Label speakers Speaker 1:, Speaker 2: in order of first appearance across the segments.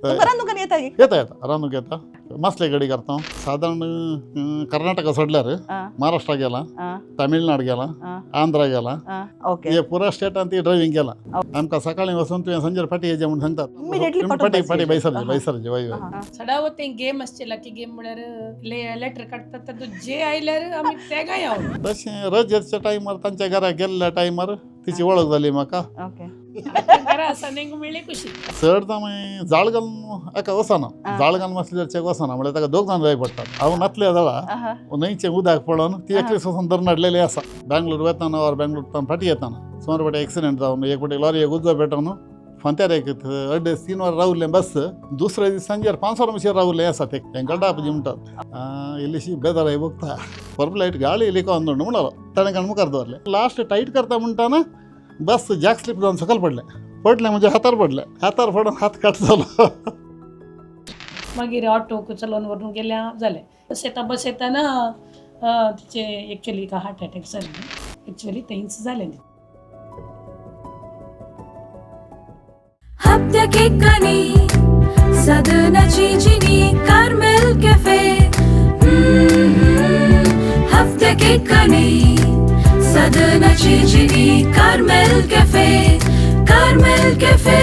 Speaker 1: तुमकां रांदूंक आनी येता की?
Speaker 2: येता येता, रांदूंक येता. मासले कडी करता सादारण. कर्नाटका सोडल्यार महाराष्ट्रा गेला, तामिळनाड गेला, आंध्रा गेला. हे पुरा स्टेटान ती ड्रायव्हिंग केला. आमकां सकाळी वचून तुवें संजेर फाटी येजे म्हूण सांगतात.
Speaker 1: Immediately पाठोवन
Speaker 2: फाटी
Speaker 1: बस
Speaker 2: फाटी
Speaker 1: येजे.
Speaker 2: बैसरजे बैसरजे, वय वय.
Speaker 3: सडावत ते गेम आसचे, लकी गेम म्हळ्यार लेटर काडटात, तातूंत जे आयल्यार आमी तेगाय हांव.
Speaker 2: तशें रजेच्या टायमार तांच्या घरा गेल्ल्या टायमार तिची वळख जाली म्हाका.
Speaker 3: घरा आसा न्ही मेळ्ळी खुशी.
Speaker 2: चड मागीर जाळ घालून एका वचना. जाळ घालून आसल्यार चेक वचना, म्हळ्यार ताका दोग जाण जाय पडटात. हांव नातल्या जाळा न्हंयचें उदक पळोवन ती एकली वचून धरून हाडलेली आसा. बँगलोर वेताना ऑर बँगलोर फाटी येताना सुमार फाटी एक्सिडेंट जावन एक फाटी लॉरी उजो पेटोवन फांत्यार एक अड्डेच 3 वरां रावलें बस. दुसऱ्या दीस सांजेर 5 वरां रावलें आसा. ते तांकां डाप जी म्हणटात, इल्लीशी बेजाराय भोगता. पर्पलायट गाळी इल्ली कोंदोंड म्हणलो ताणें काण मुखार दवरलें. लास्ट टायट करता म्हणटाना बस जॅक स्लीप जावन सकयल पडलें. पडलें म्हणजे हातार पडलें. हातार पडून हात कट जालो.
Speaker 3: मागीर ऑटो चलोवन व्हरून गेल्या जालें. बस येता बस येताना तिचे एक्चुअली हार्ट अटॅक जालें. एक्चुअली थंयच जालें.
Speaker 4: हप्त्या केकानी सदनाची चिनी कार्मेल कॅफे. हप्त्या केकानी सदनाची चिनी Carmel cafe, Carmel cafe.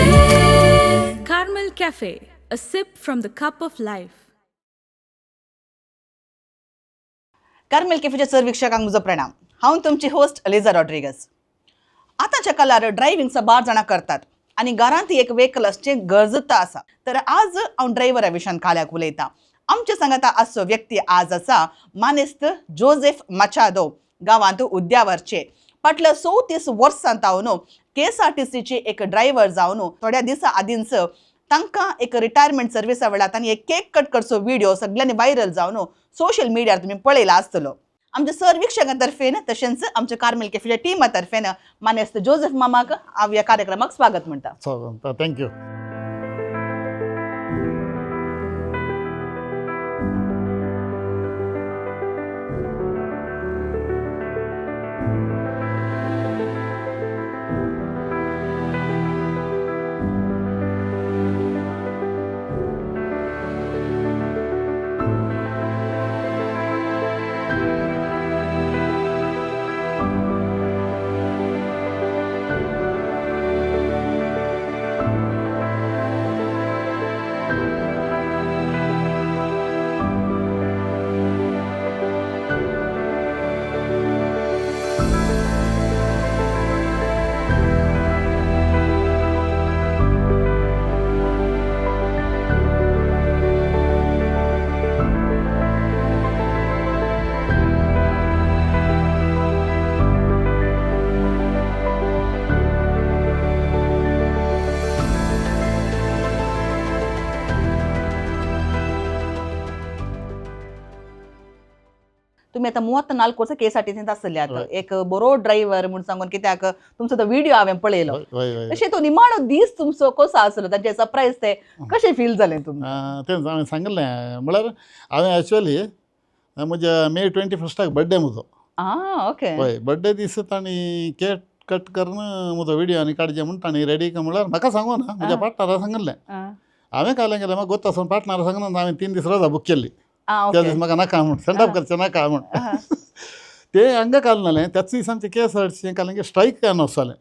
Speaker 4: Carmel cafe, a sip from the cup of life.
Speaker 1: Carmel कॅफेच्या sir वीक्षकांक म्हजो प्रणाम. हांव तुमची होस्ट अलिजा रॉड्रिगस. आतांच्या काळार ड्रायव्हिंग साबार जाणां करतात आनी घरांत एक व्हेकल आसचें गरजता आसा. तर आज हांव ड्रायव्हरा विशयान काल्याक उलयतां. आमच्या सांगाता आसचो व्यक्ती आज आसा मानेस्त जोझेफ मचादो, गांवांत उद्यावरचे. फाटल्या 34 वर्सां तावन केएसआरटीसीचे एक ड्रायव्हर जावन थोड्या दिसां आदींच तांकां एक रिटायरमेंट सर्विसा वेळार तांणी एक केक कट करचो व्हिडिओ सगळ्यांनी व्हायरल जावन सोशल मिडियार तुमी पळयला आसतलो. आमच्या सर वीक्षकां तर्फेन तशेंच आमच्या कार्मेल कॅफेच्या टिमा तर्फेन मानेस्त जोझेफ मामाक हांव ह्या कार्यक्रमाक स्वागत म्हणटा.
Speaker 2: Thank you.
Speaker 1: तुम्ही आता 34 वर्सां केएसआरटीसींत आसले. आतां
Speaker 2: हय.
Speaker 1: एक बरो ड्रायव्हर म्हूण सांगून कित्याक तुमचो तो व्हिडिओ हांवें पळयलो.
Speaker 2: वय वय.
Speaker 1: तशें तो निमाणो दीस तुमचो कसो आसलो, तांचे सरप्रायज ते कशें फील जालें तुमकां?
Speaker 2: तेंच हांवें सांगिल्लें, म्हळ्यार हांवें एक्चुअली म्हज्या मे 21 बड्डे म्हजो.
Speaker 1: आं, ओके.
Speaker 2: हय, बड्डे दीस तांणी केक कट करून म्हजो व्हिडिओ आनी काडचे म्हूण तांणी रेडी म्हळ्यार म्हाका सांगू ना, म्हज्या पार्टनरा सांगिल्लें. हांवें कालें केलें, म्हाका गोत्ता सावन पार्टनरा सांगना, हांवें 3 दीस रजा बूक केल्ली. त्या दीस म्हाका नाका म्हूण, सेंड ऑफ करचें नाका म्हूण. ते हांगा काल जालें, त्याच दीस आमचें केएसआरटीसीचें काल स्ट्रायक अनावन्स जालें.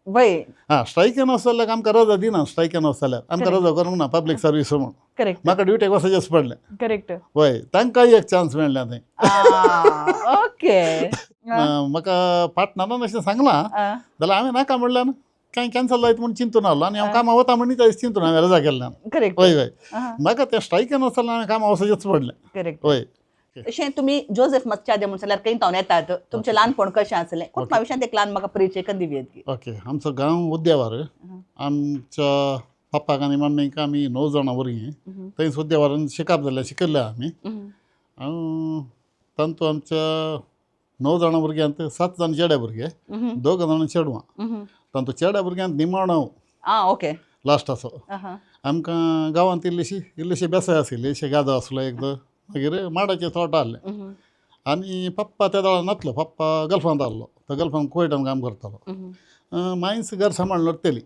Speaker 1: वय.
Speaker 2: हां, स्ट्रायक अनावन्स जाल्यार आमकां रजा दिना. स्ट्रायक अनावन्स जाल्यार आमकां रजा करूंक ना, पब्लीक सर्वीस म्हूण. म्हाका ड्युटेक वचचेंच पडलें. वय, तांकांय एक चान्स मेळ्ळें थंय. म्हाका पार्टनरान अशें सांगलां जाल्यार हांवें नाका म्हणल्यार कांय कॅन्सल जायत म्हूण चिंतून आसलो आनी हांव कामां वता म्हण त्या दीस चिंतून हांवें रजा केल्ल्यान. वय वय, म्हाका तें स्ट्रायक अनावन्स जाल्यार हांवें कामां वचचेंच पडलें. वय.
Speaker 1: तशें तुमी जोझेफ मच्चादे म्हूण जाल्यार खंय तावन येतात, तुमचें ल्हानपण कशें आसलें, कुटुंबा विशयांत एक ल्हान म्हाका परिचय करून दिवयेत की.
Speaker 2: ओके, आमचो गांव उद्यावर. आमच्या पप्पाक आनी मम्मीक आमी 9 जाणां भुरगीं. थंयच उद्यावरान शिकप जालें, शिकिल्ले आमी. तातूंत आमच्या 9 जाणां भुरग्यांत 7 जाण चेडे भुरगे, 2 जाणां चेडवां. तातूंत चेड्या भुरग्यांत निमाणो
Speaker 1: आं, ओके.
Speaker 2: लास्टाचो. आमकां गांवांत इल्लीशी इल्लीशी बेसाय आशिल्ली, इल्लीशी गादो आसलो एकदां, मागीर माडाचें तोट आहलें. आनी पप्पा त्या वेळार नासलो, पप्पा गल्फांत आहलो. तो गल्फान कुवेटान काम करतालो. मायन्स घर सांबाळून उरतली.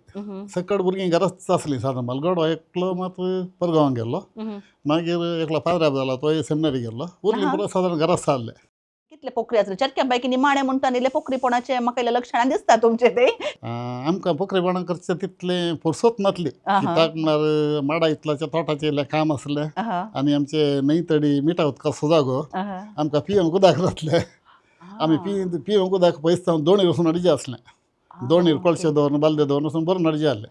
Speaker 2: सकड भुरगीं घराच आसलीं सादारण. मलगोडो एकलो मात परगांवां गेल्लो, मागीर एकलो पाद्राब जाला, तोय सेमिनरी गेल्लो. उरलीं पुरो सादारण घराच आसले.
Speaker 1: कितले पोखरी आसले चरक्या बायकी निमाणे म्हणटा न्ही, पोखरीपणाचे म्हाका इल्लें लक्षणां दिसता तुमचे ते.
Speaker 2: आमकां पोखरीपणां करचें तितलें फुरसत नासली. कित्याक म्हळ्यार माडा इतल्याच्या तोटाचें इल्लें काम आसलें आनी आमचे न्हंय तडी मिठा उदकाचो जागो, आमकां पिवंक उदक जातलें. आमी पिवंक उदक पयस जावन दोणीर वचून हाडचें आसलें. दोणीर कळशे दवरून, बालदे दवरून वचून भरून हाडचें आसलें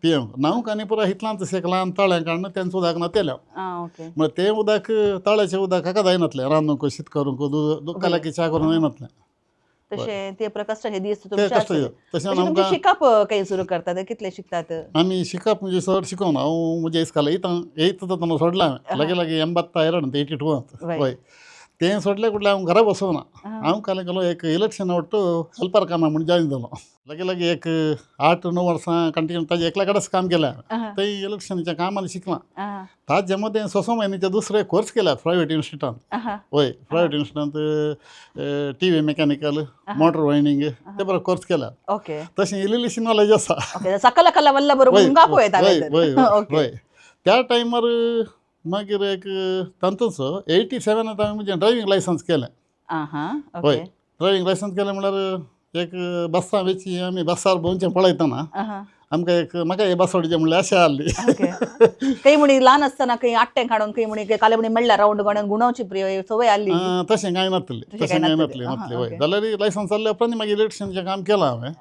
Speaker 2: पिवंक. न्हावंक आनी पुरो इतलांच एक ल्हान तळें काडून तेंच उदक न्हातेलें. म्हळ्यार तें उदक, तळ्याचें उदक हाका जायनातलें रांदूंक, शीत करूंक, दूद काल्याकी च्या करूंक जायनातलें.
Speaker 1: तशें ते कश्टाचे दीस
Speaker 2: ते
Speaker 1: तुमचे
Speaker 2: कश्ट.
Speaker 1: आसले.
Speaker 2: तशें
Speaker 1: तशें तुमचें
Speaker 2: आमकां
Speaker 1: शिकप खंय सुरू करतात, कितले शिकतात?
Speaker 2: आमी शिकप म्हणजे चड शिकोना. हांव म्हज्या इस्काल एयथ जातना सोडलें हांवें. लागीं लागीं 82, 82. हय, तें सोडलें कुडलें हांव घरा बसोना. हांव काल गेलो एक इलेक्शन ಒಟ್ಟು हेल्पर कामा म्हूण जॉयन जालो. लागीं लागीं एक 8-9 वर्सां कंटिन्यू ताजे एकल्या कडेच काम केलें हांवें. थंय इलेक्शनाच्या कामान शिकलां. ताजे मदें 6 म्हयन्याचे दुसरे कोर्स केल्या प्रायवेट इन्स्टिट्यूटान. हय, private इन्स्टिट्यूटांत TV mechanical, motor winding ते बरो कोर्स केला. तशें इल्ली इल्लीशी नॉलेज आसा.
Speaker 1: ओके, सकला कला वल्ल बरोबर मुंगा पळयता.
Speaker 2: वय वय वय. त्या टायमार मागीर एक तातूंच 87 हांवें म्हजें ड्रायव्हींग लायसन्स केलें. हय, ड्रायव्हींग लायसन्स केलें म्हणल्यार एक बस्सां वेची आमी बस्सार भोंवचें पळयतना आमकां एक म्हाका हे बस सोडचें म्हणल्यार आशा आसली.
Speaker 1: काही म्हणी ल्हान असताना काही आट्टें काडून, काही म्हणी काले म्हणी मेळ्ळा रावंड गोण्यान गुणवची संवय आसली?
Speaker 2: तशें कांय नासलें.
Speaker 1: तशें
Speaker 2: तशें
Speaker 1: कांय
Speaker 2: कांय
Speaker 1: नासलें.
Speaker 2: नासलें नासलें. हय, जाल्यार लायसन्स जाल्ल्या उपरांत मागीर इलेक्ट्रिशियनाचें काम केलां हांवें.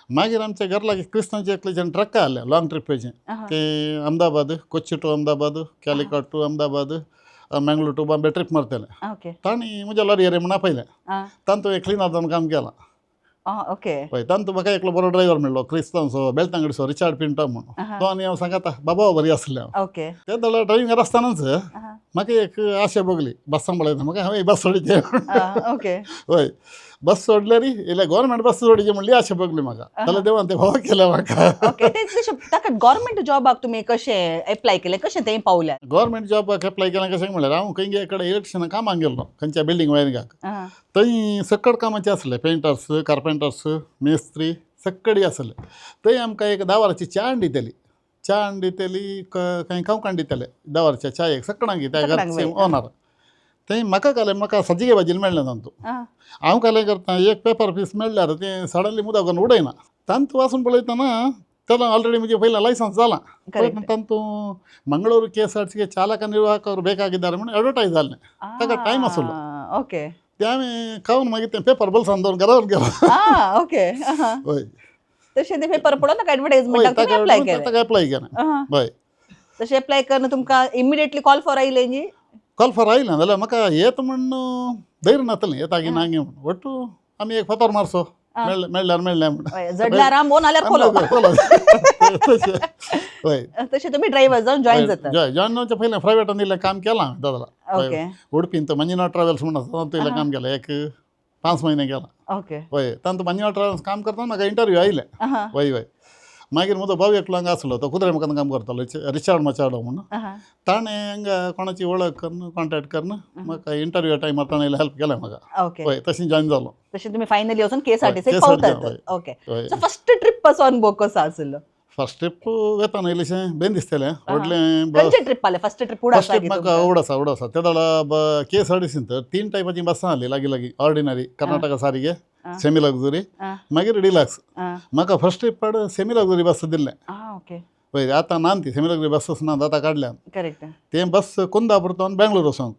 Speaker 2: मागीर आमच्या घरा लागीं क्रिस्तांवचें एकल्याच्यान ट्रक आसलें लाँग ट्रिपेचें. ते Ahmedabad, Kochi to Ahmedabad, Calicut to Ahmedabad, Mangalore to Bombay trip मारताले. तांणी म्हज्या लॉरयेर म्हूण आपयलें. तांतू एक क्लिनर जावन काम केलां. हय, तांतू म्हाका एकलो बरो ड्रायव्हर मेळ्ळो, क्रिस्तांवचो, बेलतांगडीचो, रिचार्ड पिंटो म्हूण. तो आनी हांव सांगाता बाबा बरी आसले हांव. ते जाल्यार ड्रायव्हिंगार आसतनाच म्हाका एक आशा भोगली, बस सांबाळयता म्हाका, हांवें बस सोडची. हय, बस सोडल्यार इल्ले गव्हर्मेंट बस सोडची म्हणली आशा भोगली म्हाका. जाल्यार देवान ते भाव केलें म्हाका.
Speaker 1: ओके, ते तशें ताका गव्हर्मेंट जॉबाक तुमी कशें एप्लाय केलें, कशें तें पावल्या?
Speaker 2: गव्हर्मेंट जॉबाक एप्लाय केलें कशें म्हणल्यार हांव खंय कडेन इलेक्ट्रिशियन कामाक गेल्लो खंयच्या बिल्डींग वायरिंगाक. थंय सकड कामाचे आसले, पेंटर्स, कार्पेंटर्स, मेस्त्री सकडी आसले. थंय आमकां एक 10 वरांची च्या दिताली, च्या दिताली, कांय खावंक दिताले 10 वरांच्या च्यायेक सकडांक त्या
Speaker 1: सगळ्यांक.
Speaker 2: घरचे ओनर. थंय म्हाका काले म्हाका सजिगे भाजी मेळ्ळें. तांतू हांव कालें करता, एक पेपर पीस मेळ्ळ्यार तें सडनली मुदो करून उडयना. तांतू वाचून पळयतना तेन्ना ऑलरेडी म्हजें पयलें लायसन्स जालां. तांतू ಮಂಗಳೂರು KSRTC ಚಾಲಕ ನಿರ್ವಾಹಕರು ಬೇಕಾಗಿದ್ದಾರೆ म्हणून एडवर्टायज जाल्लें. ताका टायम आसलो. ते हांवें खावन मागीर तें पेपर बोल्सान दवरून घरा गेलो.
Speaker 1: ओके
Speaker 2: हय.
Speaker 1: तशें ते पेपर पळोवन ताका
Speaker 2: हय.
Speaker 1: एडवर्टायजमेंटाक तुमी
Speaker 2: ताका
Speaker 1: एप्लाय केलें?
Speaker 2: ताका एप्लाय केलें. हय.
Speaker 1: तशें एप्लाय करून तुमकां इमिडिएटली कॉल फॉर आयलें न्ही?
Speaker 2: कॉल फॉर आयलें जाल्यार म्हाका येत म्हण धैर्य नासलें, येता की ना म्हूण. ಒಟ್ಟು आमी एक फातर मारचो, मेळ्ळें मेळ्ळ्यार मेळ्ळें म्हूण.
Speaker 1: हय, जडल्यार आंबो नाल्यार खोलो.
Speaker 2: खोलो. तशें हय.
Speaker 1: तशें तुमी ड्रायव्हर जावन जॉयन जातात.
Speaker 2: जॉयन जावच्या पयलें प्रायवेटान इल्लें काम केलां हांवें दादाला. उडपीन तो मंजुनाथ ट्रॅव्हल्स म्हूण आसा, तातूंत इल्लें काम केलें, एक 5 म्हयने केलां. हय, तातूंत मंजुनाथ ट्रॅव्हल्स काम करतना म्हाका इंटरव्यू आयले. हय हय. मागीर म्हजो भाव एकलो हांगा आसलो, तो कुद्रेमुखान काम करतालो, रिचार्ड मचाडो म्हूण. ताणें हांगा कोणाची वळख करून, कॉन्टेक्ट करून म्हाका इंटरव्यू टायमार ताणें हेल्प केलें म्हाका. हय, तशें जॉयन जालो.
Speaker 1: तशें तुमी फायनली वचून KSRTC
Speaker 2: KSRTC.
Speaker 1: पावतात.
Speaker 2: हय.
Speaker 1: सो फर्स्ट ट्रिपाचो अनुभव कसो आसलो?
Speaker 2: फर्स्ट ट्रिप वेताना इल्लेशें बेन दिसतलें, व्हडलें बस.
Speaker 1: खंयचे ट्रिप आले फर्स्ट ट्रिप?
Speaker 2: फर्स्ट ट्रिप म्हाका आवड आसा, आवड आसा. ते वेळार KSRTC 3 टायपाचीं बसां आहलीं लागीं लागीं, ऑर्डिनरी कर्नाटका सारके, सेमी लक्झरी, मागीर डिलक्स. म्हाका फर्स्ट ट्रिपाड सेमी लक्झरी बस दिल्लें. पळय, आतां ना ती सेमी लक्झरी बसच ना, आतां काडल्या. तें बस कुंदापूर तो बेंगलोर वचोंक,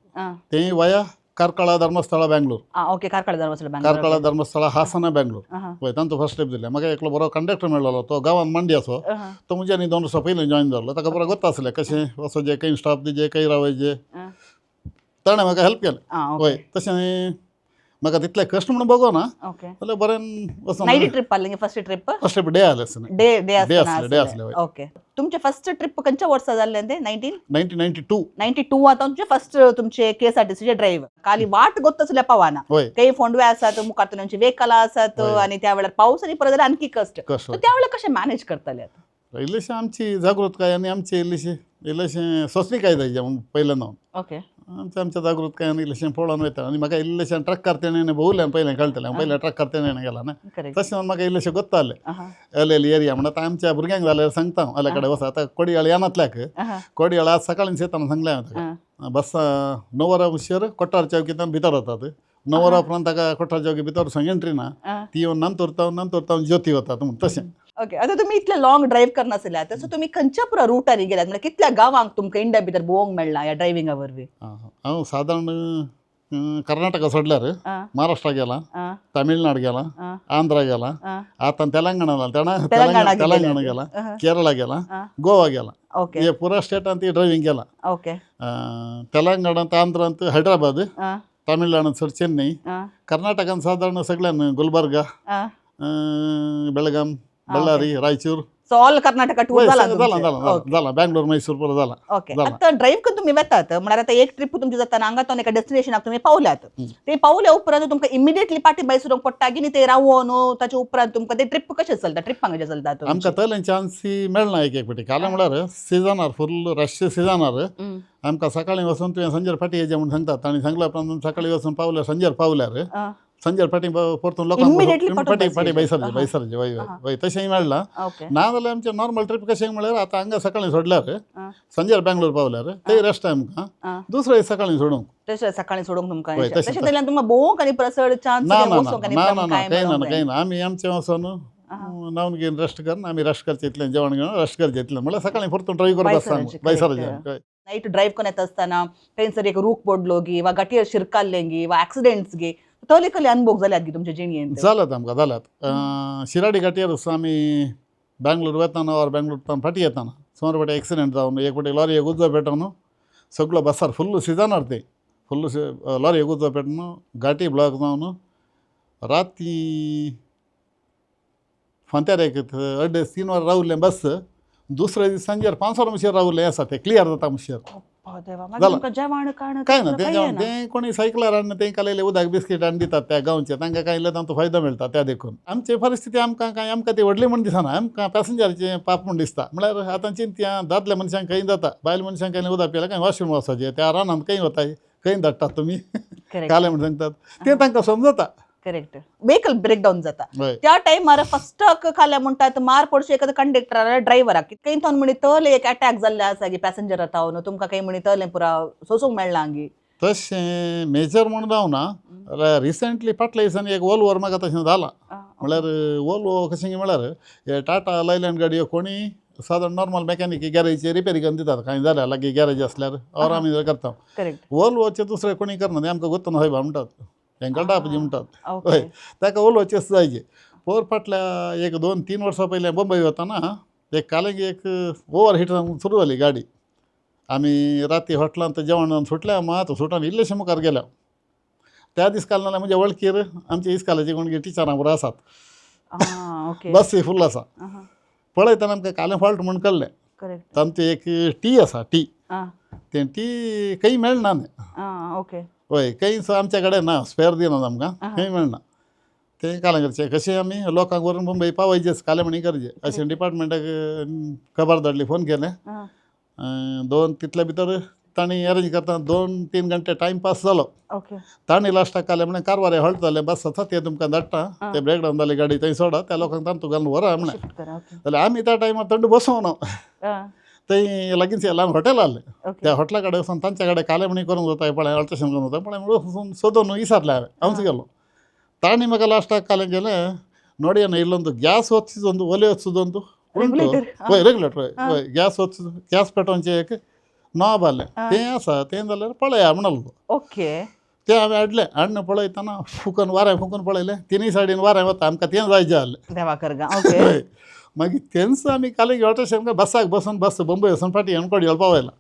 Speaker 2: तें वया कार्कळा, धर्मस्थळा, बेंगलोर.
Speaker 1: ओके, कार्कळ धर्मस्थळ, बेंगलोर.
Speaker 2: कार्कळा, धर्मस्थळा, हासना, बेंगलोर. पळय, तांचो फर्स्ट ट्रिप दिलें म्हाका. एकलो बरो कंडक्टर मेळ्ळो, तो गांवांत मंड्याचो. तो म्हज्या आनी 2 वर्सां पयलीं जॉयन जाल्लो. ताका बरो गोत्ता आसलें कशें वचोचें, खंय स्टॉप दिजे, खंय रावयचे. ताणें म्हाका हेल्प केलें. हय, तशें म्हाका तितलें कश्ट म्हणून भोगोना. जाल्यार बरें वचोन.
Speaker 1: नायट ट्रिप आसलें first trip?
Speaker 2: First trip day आसलें.
Speaker 1: डे डे
Speaker 2: डे
Speaker 1: आसतना?
Speaker 2: आसलें, डे आसलें, हय.
Speaker 1: ओके, तुमचे फर्स्ट ट्रिप खंयच्या वर्सा जाल्लें ते, 19
Speaker 2: 1992.
Speaker 1: 92. आतां तुमचे फर्स्ट तुमचे KSRTC drive खाली वाट गोत्त पावाना. काही फोंडवे आसात, मुखार तुमची वेकलां आसात. आनी त्या वेळार पावस आनी परत जाल्यार आणखी कश्ट.
Speaker 2: कश्ट.
Speaker 1: त्या वेळार कशें मॅनेज करताले आतां?
Speaker 2: इल्लीशी आमची जागृतकाय आनी आमची इल्लीशी इल्लीशी सोंसणीकाय जाय पयल्यान. आमच्या आमच्या जागृतकायेन इल्लेशें पळोवन वयता आनी म्हाका इल्लेशें ट्रक्कार तेणें भोवलें पयलें कळटलें. हांव पयलें ट्रक्कार तेणें गेला ना, तशें म्हणून म्हाका इल्लेशें गोत्तालें एल एरिया. म्हणून आतां आमच्या भुरग्यांक जाल्यार सांगता हांव अले कडेन वचा. आतां कोडियाळ येनातल्याक कोडियाळ आज सकाळीं येताना सांगलें हांवें ताका, बस 9 वरां हुशेर कोट्टार चौकींतल्यान भितर वतात. 9 वरां उपरांत ताका कोट्टार चौकी भितर सांग एंट्री ना, ती येवन नंतर तावन नंतर तावन ज्योती वतात म्हूण तशें.
Speaker 1: ओके, आतां तुमी इतले लॉंग ड्रायव्ह करनासल्यात, सो तुमी खंयच्या पुरा रुटांनी गेल्यात? म्हणजे कितल्या गांवांक तुमकां इंडिया भितर भोंवंक मेळ्ळां ह्या ड्रायव्हिंगा वरवीं?
Speaker 2: हांव सादारण कर्नाटका सोडल्यार महाराष्ट्रा गेला, तमिळनाड गेला, आंध्रा गेला, आतां तेलंगणा जाला,
Speaker 1: तेलंगणा.
Speaker 2: तेलंगणा गेला, केरळा गेला, गोवा गेला. हे पुरा स्टेटांत ती ड्रायव्हिंग केला. तेलंगणांत, आंध्रांत हैदराबाद, तमिळनाडांत सर चेन्नई, कर्नाटकांत सादारण सगळ्यान Gulbarga, Belgaum, Bellary, Raichur.
Speaker 1: So all Karnataka tour
Speaker 2: वय,
Speaker 1: जाला?
Speaker 2: जाला जाला जाला, बँगलोर, मैसूर पुरा जाला.
Speaker 1: ओके.
Speaker 2: जाला.
Speaker 1: आतां ड्रायव्ह करून तुमी वेतात म्हळ्यार आतां एक ट्रिप तुमची जाता, हांगा तो एका डेस्टिनेशनाक तुमी पावल्यात, ते पावल्या उपरांत तुमकां इमिडिएटली पाटी भायर सरूंक पडटा की न्ही ते रावोन ताच्या उपरांत तुमकां ते ट्रिप कशें चलता, ट्रिप हांगा चलता तुमची?
Speaker 2: आमकां तसलें चान्स मेळना एक एक फावटी. काल म्हळ्यार सिजनार, फुल रश सिजनार आमकां सकाळीं वचून तुवें संजेर फाटी येयचें म्हूण सांगतात. तांणी सांगल्या उपरांत सकाळीं वचून पावल्यार, संजेर पावल्यार, संजेर फाटी परतून लोकांक
Speaker 1: Immediately परतून
Speaker 2: फाटी
Speaker 1: बस
Speaker 2: फाटी
Speaker 1: येयचें.
Speaker 2: बैसरचें बैसरचें. वय वय वय, तशेंय मेळना. ना जाल्यार आमचें नॉर्मल ट्रीप कशें म्हळ्यार आतां हांगा सकाळीं सोडल्यार संजेर बँगलोर पावल्यार ते रेस्ट आमकां दुसरे दीस सकाळीं सोडूंक.
Speaker 1: तशें सकाळीं सोडूंक तुमकां
Speaker 2: वय,
Speaker 1: तशें
Speaker 2: तशें
Speaker 1: जाल्यार तुमकां भोंवंक आनी परत चड चान्स
Speaker 2: ना ना
Speaker 1: वचूंक आनी
Speaker 2: ना ना
Speaker 1: परत
Speaker 2: ना,
Speaker 1: कांय
Speaker 2: कांय ना
Speaker 1: मेळोंक
Speaker 2: कांय ना. आमी आमचें वचोन न्हांवन घेवन रेस्ट करून आमी रेस्ट करचें इतलें, जेवण घेवन रेस्ट करचें इतलें. म्हळ्यार सकाळीं परतून ड्रायव्ह करप आसता.
Speaker 1: भायसराचें,
Speaker 2: भायसराचें. हय.
Speaker 1: नायट ड्रायव्ह करून येता आसतना थंयसर एक रूख पडलो गी वा गाठयेर शिरकाल्लें गी वा एक्सिडेंट्स गी तसले कसले अनुभव जाल्यात गी तुमच्या जिणेंत?
Speaker 2: जाल्यात आमकां, जाल्यात. शिराडी घाटयेर आमी बँगलोर वेताना ऑर बँगलोर फाटी येताना सुमार फाटी एक्सिडेंट जावन एक फाटी लॉरी उजो पेटोवन सगळो बसार, फुल्ल सिजनार ते फुल्ल लॉरी उजो पेटोवन घाटी ब्लॉक जावन राती फांत्यार एक 2.5-3 वरां रावलें बस. दुसरे दीस सांजेर 5 वरां मुशीर रावलें आसा, ते क्लियर जाता मुशीर.
Speaker 1: देवा, मागीर
Speaker 2: जालां.
Speaker 1: तुमकां जेवण खाण
Speaker 2: काय ना,
Speaker 1: तसलें
Speaker 2: तें
Speaker 1: कांय
Speaker 2: जेवण
Speaker 1: येना?
Speaker 2: तें कोणी सायकलार हाडून तें कालयलें उदक बिस्कीट हाडून दितात त्या गांवचे. तांकां कांय इल्लें तांचो फायदो मेळटा त्या देखून. आमची परिस्थिती आमकां कांय आमकां ती व्हडली म्हूण दिसना, आमकां पॅसेंजराचें पाप म्हूण दिसता. म्हळ्यार आतां चिंतया, दादल्या मनशांक खंय जाता, बायल मनशांक खंय उदक पिल्यार खंय वॉशरूम वचपाचें, त्या रानांत खंय वताय, खंय धाडटात तुमी? कालें म्हूण सांगतात तें तांकां समजता.
Speaker 1: करेक्ट. वेहिकल ब्रेकडावन जाता
Speaker 2: हय.
Speaker 1: त्या टायमार फस्टाक खाल्या म्हणटात मार पडशे एखाद्या कंडक्टरा ड्रायव्हराक खंय थोन म्हणी तले एक अटॅक जाल्ले आसा की पॅसेंजर तावन तुमकां खंय म्हणी तलें पुरा सोसूंक मेळ्ळां गी?
Speaker 2: तशें मेजर म्हूण जावना. रिसंटली फाटल्या दिसांनी एक वोल्वोर म्हाका तशें जालां. म्हळ्यार वोल्वो कशें म्हळ्यार हे टाटा लायलँड गाडयो कोणी सादारण नॉर्मल मेकॅनिक गॅरेजीचे रिपेरी करून दितात कांय जाल्यार, लागीं गॅरेज आसल्यार ऑर आमी जर करता. वोल्वोचे दुसरे कोणी करना, ते आमकां गोत्त सायबा म्हणटात, हेंका डापजी म्हणटात. हय, ताका वोल्वोचेच जायचे. पोर फाटल्या एक 2-3 वर्सां पयलीं बंबई वतना एक कालेंगी एक ओवर हिट जावन सुरू जाली गाडी. आमी राती हॉटलांत जेवण जावन सुटल्या मात सुटून इल्लेशे मुखार गेल्या त्या दीस काल नाल्यार म्हज्या वळखीर आमच्या इस्कालाचे कोण टिचरां बरो आसात. बस फुल्ल आसा. पळयतना आमकां कालें फॉल्ट म्हूण कळ्ळें. तांचे एक टी आसा, टी तें टी खंय मेळना न्ही. हय, खंय आमच्या कडेन ना, स्पेर दिना आमकां, खंय मेळना. तें कालें करचें कशें, आमी लोकांक व्हरून मुंबय पावयचेच, कालें म्हणी करचें अशें डिपार्टमेंटाक खबर धाडली, फोन केलें. दोन तितले भितर तांणी अरेंज करता 2-3 घंटे टायम पास जालो. तांणी लास्टाक कालें म्हणलें, कारवार हॉल्ट जालें बस आसा ते तुमकां धाडटा, ते ब्रेकडावन जाली गाडी थंय सोडा, त्या लोकांक तांतू घालून व्हरा म्हणलें.
Speaker 1: शिफ्ट करा, ओके.
Speaker 2: जाल्यार आमी त्या टायमार थंड बसोन थंय लागींच ल्हान हॉटेल आहलें. त्या हॉटेला कडेन वचून तांच्या कडेन कालें म्हणी करूंक जाता पळय, अल्ट्रेशन करूंक जाता पळय म्हणून वचून सोदून विचारलें हांवें. हांवच गेलो. तांणी म्हाका लास्टाक कालें केलें, ನೋಡಿಯಣ್ಣ ಇಲ್ಲೊಂದು ಗ್ಯಾಸ್ ಹೊತ್ತಿದೊಂದು ಒಲೆ ಹೊತ್ತದೊಂದು ಉಂಟು.
Speaker 1: Regulator.
Speaker 2: हय, रेग्युलेटर. हय हय, ग्यास वच ग्यास पेटोवचें एक नॉब आहलें, तें आसा, तें जाल्यार पळया म्हणलो. तें हांवें हाडलें. हाडून पळयतना फुकून वारें फुकून पळयलें, तिनूय सायडीन वारें वता. आमकां तें जाय जालें.
Speaker 1: देवा करगा, ओके.
Speaker 2: हय, मागीर तेंच आमी कालें अल्ट्रेशन बसाक बसून बस बंबय वचून फाटी येवन कोडयेळ पावयला.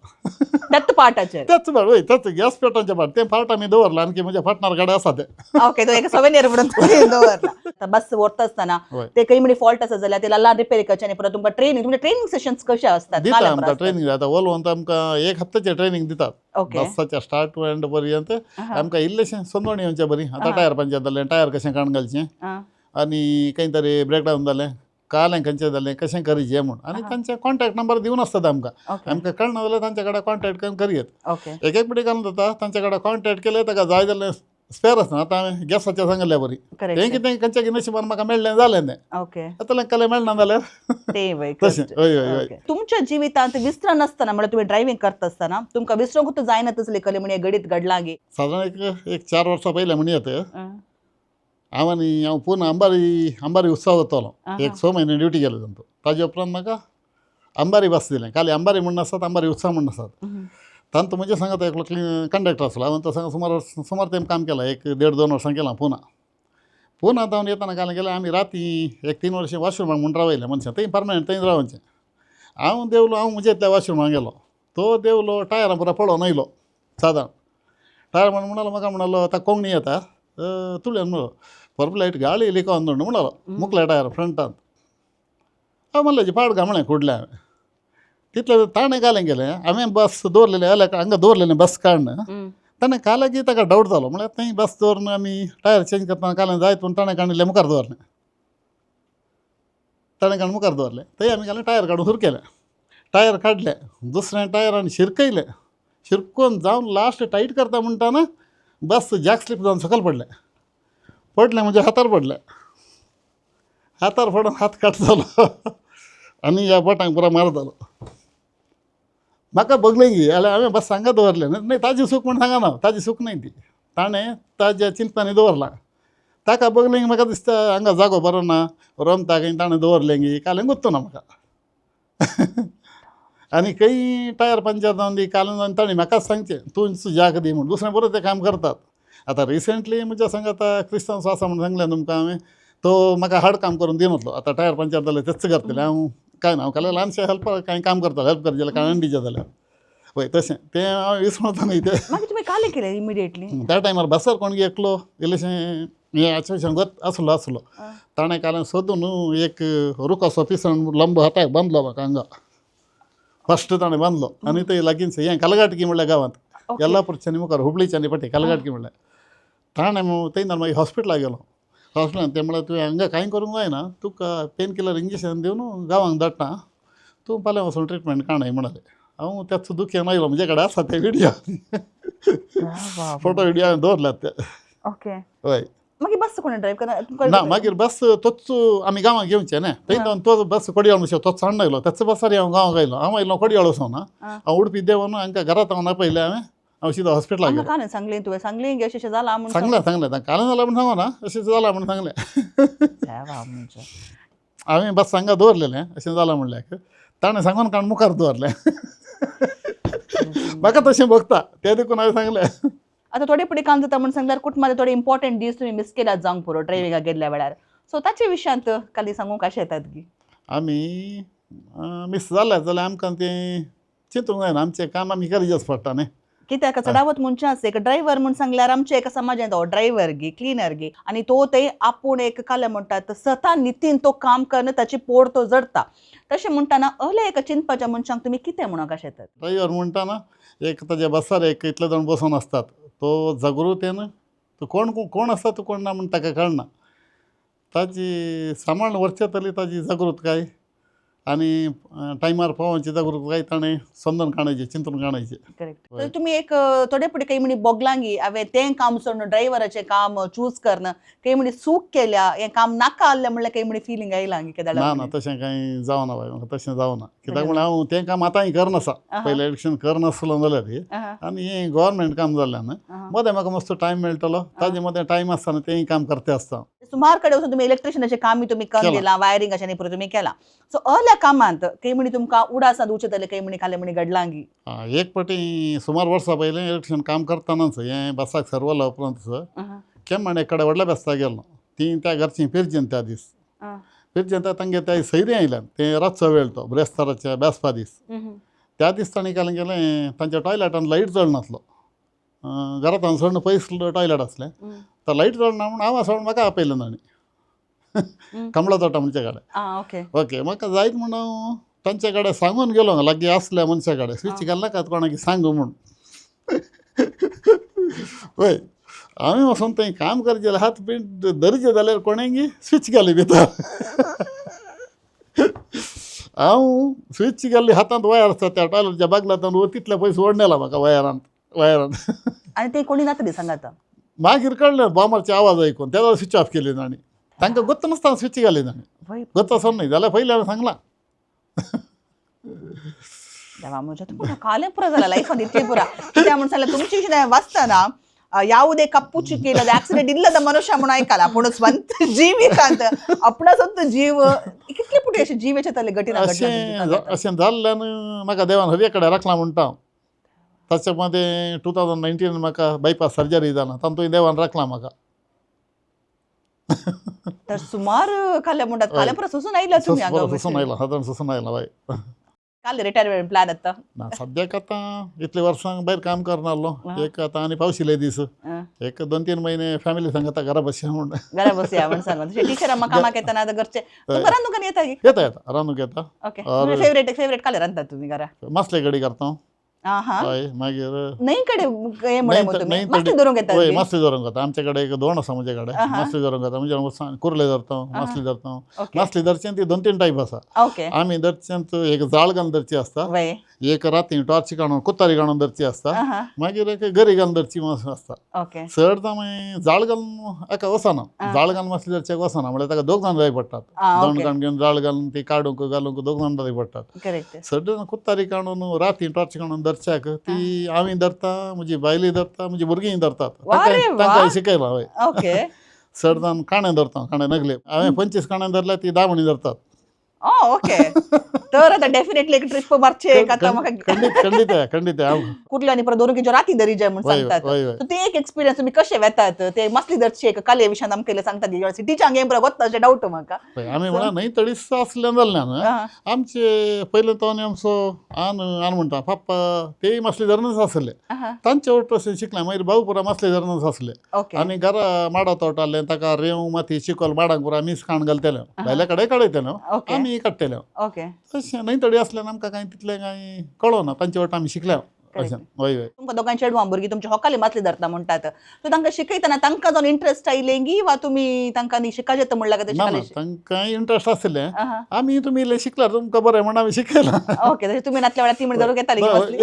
Speaker 1: त्याच पार्टाचेर?
Speaker 2: तेच पार्ट, हय, तेच गॅस पेटोवचें पार्ट. तें पार्ट आमी दवरलां आणखी म्हज्या पार्टनर कडेन आसा तें.
Speaker 1: ओके, तो एक सोवेनियर म्हणून तुम्ही दवरला. आतां बस व्हरता आसतना ते खंय म्हणी फॉल्ट आसा जाल्यार ते ल्हान रिपेर करचे आनी परत तुमकां ट्रेनिंग, तुमचे ट्रेनिंग सेशन्स कशे असतात?
Speaker 2: दिता
Speaker 1: काल्या
Speaker 2: आमकां
Speaker 1: असतात?
Speaker 2: ट्रेनिंग. आतां वोल्वोन आमकां एक हप्त्याचें ट्रेनिंग दितात. बसाच्या स्टार्ट टू एंड पर्यंत आमकां इल्लेशें समजून येवचें बरी. आतां टायर पंचर जालें, टायर कशें काडून घालचें आनी खंय तरी ब्रेकडावन जालें. कालें खंयचें जालें कशें करीचें म्हूण आनी तांचे कॉन्टॅक्ट नंबर दिवन आसतात आमकां. आमकां कळना जाल्यार तांचे कडेन कॉन्टॅक्ट करून करयेत. एक एक फावटी घालून जाता तांचे कडेन कॉन्टॅक्ट केले ताका जाय जाल्यार स्पेर आसना. आतां हांवें गॅसाचें सांगल्या बरी तें कितें खंयच्या की नशिबान म्हाका मेळ्ळें जालें तें. आतां कलें मेळना जाल्यार
Speaker 1: ते वय
Speaker 2: तशें. हय हय हय.
Speaker 1: तुमच्या जिवितांत विसर नासतना म्हळ्यार तुमी ड्रायव्हिंग करता आसतना तुमकां विसरूंक जायना तसले कले म्हण घडीत घडलां गे?
Speaker 2: सादारण एक 4 वर्सां पयलें म्हण येता हांव आनी हांव पुना अंबारी अंबारी उत्सव वतालो. एक 6 म्हयने ड्युटी केले तांचो. ताजे उपरांत म्हाका अंबारी बस दिलें. खाली अंबारी म्हूण आसात, अंबारी उत्सव म्हूण आसात. तांतू म्हजे सांगता एकलो कंडक्टर आसलो. हांवें तो सांग सुमार सुमार तेंप काम केलां, एक 1.5-2 वर्सां केलां पुना. पुना जावन येतना काल गेल्यार आमी राती एक 3 वर्सां वॉशरुमाक म्हूण रावयलें मनशां थंय परमनंट थंय रावचें. हांव देंवलो, हांव म्हज्या इतल्या वॉशरुमाक गेलो. तो देंवलो टायरां पुरा पळोवन येयलो. सादारण टायर म्हणून म्हणलो म्हाका, म्हणलो आतां कोंकणी येता तुळ्यान म्हणलो परबलायट गाळी लिकोन दोंड म्हणलो मुखल्या टायर फ्रंटान. हांव म्हणलें पाड गा म्हळें कुडलें हांवें तितले ताणें घालें गेलें. हांवें बस दवरलेलें जाल्यार हांगा दवरलेलें बस काडून ताणें काल्याक ताका डावट जालो म्हळ्यार थंय बस दवरून आमी टायर चेंज करतना कालें जायत पूण ताणें काडिल्लें मुखार दवरलें. ताणें काडून मुखार दवरलें थंय आमी घालें टायर काडून सुरू केलें. टायर काडलें दुसरें टायर आनी शिरकयलें. शिरकोवन जावन लास्ट टायट करता म्हणटा ना बस जॅक स्लीप जावन सकयल पडलें. पडलें म्हणजे हातार पडलें. हातार पडून हात काट जालो आनी ह्या बोटांक पुरा मार जालो. म्हाका बगलें की जाल्यार हांवें बस हांगा दवरलें न्हय. ताजी चूक म्हूण सांगना, ताजी चूक न्हय ती, ताणें ताज्या चिंतनांनी दवरलां. ताका बगलें म्हाका दिसता हांगा जागो बरो ना रोमता खंय ताणें दवरलें की कालें गुत्तो ना म्हाका. आनी खंय टायर पंचर जावन दी कालें जावन ताणें म्हाकाच सांगचें तूं जाग दी म्हूण. दुसरें बरें तें काम करतात. आतां रिसेंटली म्हज्या संग आतां क्रिस्तांव आसा म्हूण सांगलें तुमकां हांवें, तो म्हाका हार्ड काम करून दिनासलो. आतां टायर पंचर जालें तेच करतलें हांव कांय ना. हांव खाली ल्हानशें हेल्पर कांय काम करतालो, हेल्प करचें जाल्यार कांय अंडीचें जाल्यार वय तशें तें हांव विसरता न्हय तें.
Speaker 1: मागीर तुमी कालें केलें इमिडिएटली?
Speaker 2: त्या टायमार बसार कोण एकलो इल्लेशें हें अशें गत आसलो आसलो. ताणें कालें सोदून एक रुखाचो पिसण लंब हाताक बांदलो म्हाका हांगा. फस्ट ताणें बांदलो आनी थंय लागींच हें कलघाटकी म्हणल्या गांवांत येल्लापूरच्या आनी मुखार हुबळीच्या आनी पटी कलघाटकी म्हणल्यार ताणें थंय मागीर हॉस्पिटलाक गेलो. हॉस्पिटलान ते म्हळ्यार तुवें हांगा कांय करूंक जायना, तुका पेन किलर इंजेक्शन दिवन गांवांक धाडटा, तूं फाल्यां वचून ट्रिटमेंट काडय म्हणाले. हांव त्याच दुख्यान आयलो. म्हजे कडेन आसा ते व्हिडियो, फोटो व्हिडियो हांवें दवरल्यात ते. हय.
Speaker 1: मागीर बस कोण ड्रायव्ह करना?
Speaker 2: ना मागीर बस तोच आमी गांवांक घेवचें न्ही थंय जावन तो बस कोडयाळ म्हणचे तोच हाडून आयलो. त्याच बसार हांव गांवांक आयलो. हांव आयलो कोडयाळ वचोन हांव उडपी देंवन हांकां घरांत हांव आपयलें. हांवें हांव सिद्दां हॉस्पिटलाक गेलो.
Speaker 1: कालें सांगलें तुवें? सांगलें की अशें अशें जालां म्हूण?
Speaker 2: सांगलें सांगलें कालें जालां म्हूण सांगना, अशें जालां म्हूण सांगलें. हांवें बस हांगा दवरलेलें अशें जालां म्हणल्यार ताणें सांगून काण मुखार दवरलें. म्हाका तशें भोगता तें देखून हांवें सांगलें.
Speaker 1: आतां थोडे फुडें काम जाता म्हूण सांगल्यार कुटुंबाचे थोडे इम्पॉर्टंट दीस तुमी मिस केल्यात जावंक पुरो ड्रायव्हिंगाक गेल्ल्या वेळार. सो ताचे विशयांत काली सांगूंक कशें येतात गी?
Speaker 2: आमी मिस जाल्यार जाल्यार आमकां तें चिंतूंक जायना, आमचें काम आमी करचेंच पडटा न्ही.
Speaker 1: कित्याक चडावत मनशां आसा एक ड्रायव्हर म्हूण सांगल्यार आमच्या एका समाजांत हो ड्रायव्हर गी क्लिनर गी आनी तो ते आपूण एक कालें म्हणटात सता नितीन तो काम करन ताची पोड तो जडता. तशें म्हणटाना अहले एका चिंतपाच्या मनशांक तुमी कितें म्हणूंक कशें येतात?
Speaker 2: ड्रायव्हर म्हणटाना एक ताज्या बसार एक इतले जाण बसून आसतात, तो जागृतेन तो कोण कोण आसा तो कोण ना म्हूण ताका कळना. ताजी सांबाळून व्हरचे तरी ताजी जागृतकाय आनी टायमार पावोवची जागृतकाय ताणें समजून काडपाची, चिंतून काडपाची.
Speaker 1: करेक्ट. तर तुमी एक थोडे फुडें काही म्हणी बोगलांगी हांवें तें काम सोडून ड्रायव्हराचें काम चूज करन काही म्हणी चूक केल्या, हें काम नाका आहलें म्हणल्यार काही म्हणी फिलींग आयलां केदाळा?
Speaker 2: ना ना तशें कांय जावना बाय, म्हाका तशें जावना. कित्याक म्हणल्यार हांव तें काम आतांय करनासा, पयलें इलेक्शन करनासलो जाल्यार आनी हें गव्हर्मेंट काम जाल्ल्यान मदें म्हाका मस्तो टायम मेळटलो, ताजे मदें टायम आसतना तेंय काम करते आसता.
Speaker 1: सुमार कडेन वचून तुमी इलेक्ट्रिशियनाचें कामय तुमी करून दिलां, वायरिंग अशें न्ही तुमी केलां. सो अहल्या कामांत काही म्हणी तुमकां उडासांत उचतलें काही म्हणी खालें म्हणी घडलांगी?
Speaker 2: एक फावटी सुमार वर्सां पयलीं इलेक्ट्रिशियन काम करतनाच हें बसाक सर्वला उपरांत केम्माण एक कडेन व्हडल्या बेस्ताक गेलो. ती त्या घरची पिरजेन त्या दीस पिरजेन तांगे त्या सैरी आयल्यान ते रातचो वेळ तो ब्रेस्ताराच्या बेसपा दीस. त्या दीस तांणी काल गेलें तांच्या टॉयलेटान लायट जळनासलो, घरांत सोडून पयस टॉयलेट आसलें तर लायट जळना म्हूण हांव आसा म्हाका आपयलें तांणी कमळा तोटा म्हणचे कडेन. ओके म्हाका जायत म्हूण हांव तांचे कडेन सांगून गेलो, लागीं आसल्या मनशा कडेन स्विच घालनाकात कोणाक सांगू म्हूण. वय हांवें वचून थंय काम करचें हात बीन धरचे जाल्यार कोणेंगी स्विच घाली भितर. हांव स्विच गेल्ली हातांत वयर आसता त्या टॉयलेटच्या बागलांत तितले पयस ओडनेला म्हाका वयरांत वयरांत.
Speaker 1: आनी ते कोणी नातली सांगात.
Speaker 2: मागीर कळ्ळें बॉमारचे आवाज आयकून तेदो स्विच ऑफ केली तांणी. तांकां गोत्त नासतना स्विच घाली तांणी.
Speaker 1: वय.
Speaker 2: गोत्त आसोन न्हय जाल्यार पयलीं हांवें सांगलां.
Speaker 1: देवा म्हज्या, तुमकां कालें पुरो जाला लायफान इतलें पुरा. कित्याक म्हण सांगलें तुमचे विशीं हांवें वाचतना ಯಾವುದೇ ಕಪ್ಪು ಚುಕ್ಕೆ ಇಲ್ಲದ ಆಕ್ಸಿಡೆಂಟ್ ಇಲ್ಲದ ಮನುಷ್ಯ म्हणून ऐकाला, पूण स्वंत जिवितांत आपणा स्वंत जीव कितले पुटे अशे जिवेचे तले घटिना घडला तुमच्या
Speaker 2: अशें
Speaker 1: सांगात.
Speaker 2: अशें जाल्ल्यान म्हाका देवान हरये कडेन राखला म्हणटा हांव. ताच्या मदें 2019 म्हाका बायपास सर्जरी जाला, तातूंत देवान राखला म्हाका.
Speaker 1: तर सुमार काल्या म्हणटात काल्या पुरो सोसून आयला तुमी हांगा.
Speaker 2: बरो सोसून आयला, सादारण सोसून आयला बाय.
Speaker 1: काल रिटायरमेंट प्लॅन आतां?
Speaker 2: ना, सद्याक आतां इतले वर्सां भायर काम करनासलो. एक आतां आनी पावशिल्ले दीस, एक 2-3 म्हयने फॅमिली सांगता घरा बसया म्हूण.
Speaker 1: घरा बसया म्हण सांगून. तशें टिचर आमकां कामाक येतना आतां घरचे तुमकां रांदूंक आनी येता की?
Speaker 2: येता येता, रांदूंक येता.
Speaker 1: ओके, फेवरेट फेवरेट काले रांदतात तुमी घरा?
Speaker 2: मासले कडी करता.
Speaker 1: आं हां.
Speaker 2: हय, मागीर
Speaker 1: न्हंय कडेन हें म्हळें मगो तुमी, मासली धरूंक येतात?
Speaker 2: वय
Speaker 1: बी?
Speaker 2: मासली धरूंक येता. आमचे कडेन एक दोण आसा म्हजे कडेन. मासली धरूंक येता म्हणजे कुर्ले धरता, मासली धरता. मासली धरचें ती 2-3 टायप आसा. आमी धरचेंत एक जाळ घालून धरची आसता, एक राती टॉर्च काडून कुतारी काडून धरची आसता, मागीर एक गरी घालून धरची आसता. चड आमी जाळ घालून एका वचना, जाळ घालून मासली धरच्याक वचना, म्हळ्यार ताका दोग जाण जाय पडटात. दोण काडून घेवन जाळ घालून ती काडूंक घालूंक दोग जाण जाय पडटात. चड कुतारी काडून राती टॉर्च काडून धरच्याक ती आमी धरता, म्हजी बायली धरता, म्हजी भुरगीं धरतात.
Speaker 1: वा रे वा.
Speaker 2: तांकां शिकयलां. हय. चड जावन काणें धरता, काणें नगले. हांवें 25 काणें धरल्या, ती 10 मणी धरतात.
Speaker 1: ओके, तर आतां डेफिनेटली एक ट्रिप मारची एक आतां म्हाका.
Speaker 2: खंडीत खंडीत आहे, खंडीत आहे. हांव
Speaker 1: कुर्ले आनी परत धरूंक राती धरी जाय म्हूण सांगतात.
Speaker 2: वय वय.
Speaker 1: So ते एक एक्सपिरियन्स तुमी कशे वेतात ते मासली धरची एक काले विशयान आमकां इल्लें सांगतात? सिटीच्या हांगा हें वता अशें डावट म्हाका.
Speaker 2: वय. आमी म्हणा न्हय तडीस आसलें जाल्ल्यान आमचे पयलें तो आनी आमचो आन आन म्हणटा पप्पा तेय मासली धरूनच आसले. तांचे वट अशें शिकलें. मागीर भाऊ पुरा मासली धरूनच आसले. आनी घरा माडा तोट आहलें, ताका रेंव माती चिकोल माडांक पुरा मीस काण घालतले, भायल्या कडेन काडयतले, आमी काडटले. तशें न्हय तडी आसल्यान आमकां कांय तितलें कांय कळना, तांचे वट आमी शिकल्या अशें. वय वय.
Speaker 1: तुमकां दोगांय चेडवां भुरगीं तुमच्या होकाली मासली धरता म्हणटात, सो तांकां शिकयतना तांकां जावन इंट्रस्ट आयलें की वा तुमी तांकां न्ही शिकाजें म्हणलां काय
Speaker 2: ना ना,
Speaker 1: तशें?
Speaker 2: तांकां इंट्रस्ट आशिल्लें. आमी तुमी इल्लें शिकल्यार तुमकां बरें म्हण आमी शिकयलां.
Speaker 1: ओके, तशें तुमी नातल्या वेळार ती म्हण धरूंक येताली की मासली?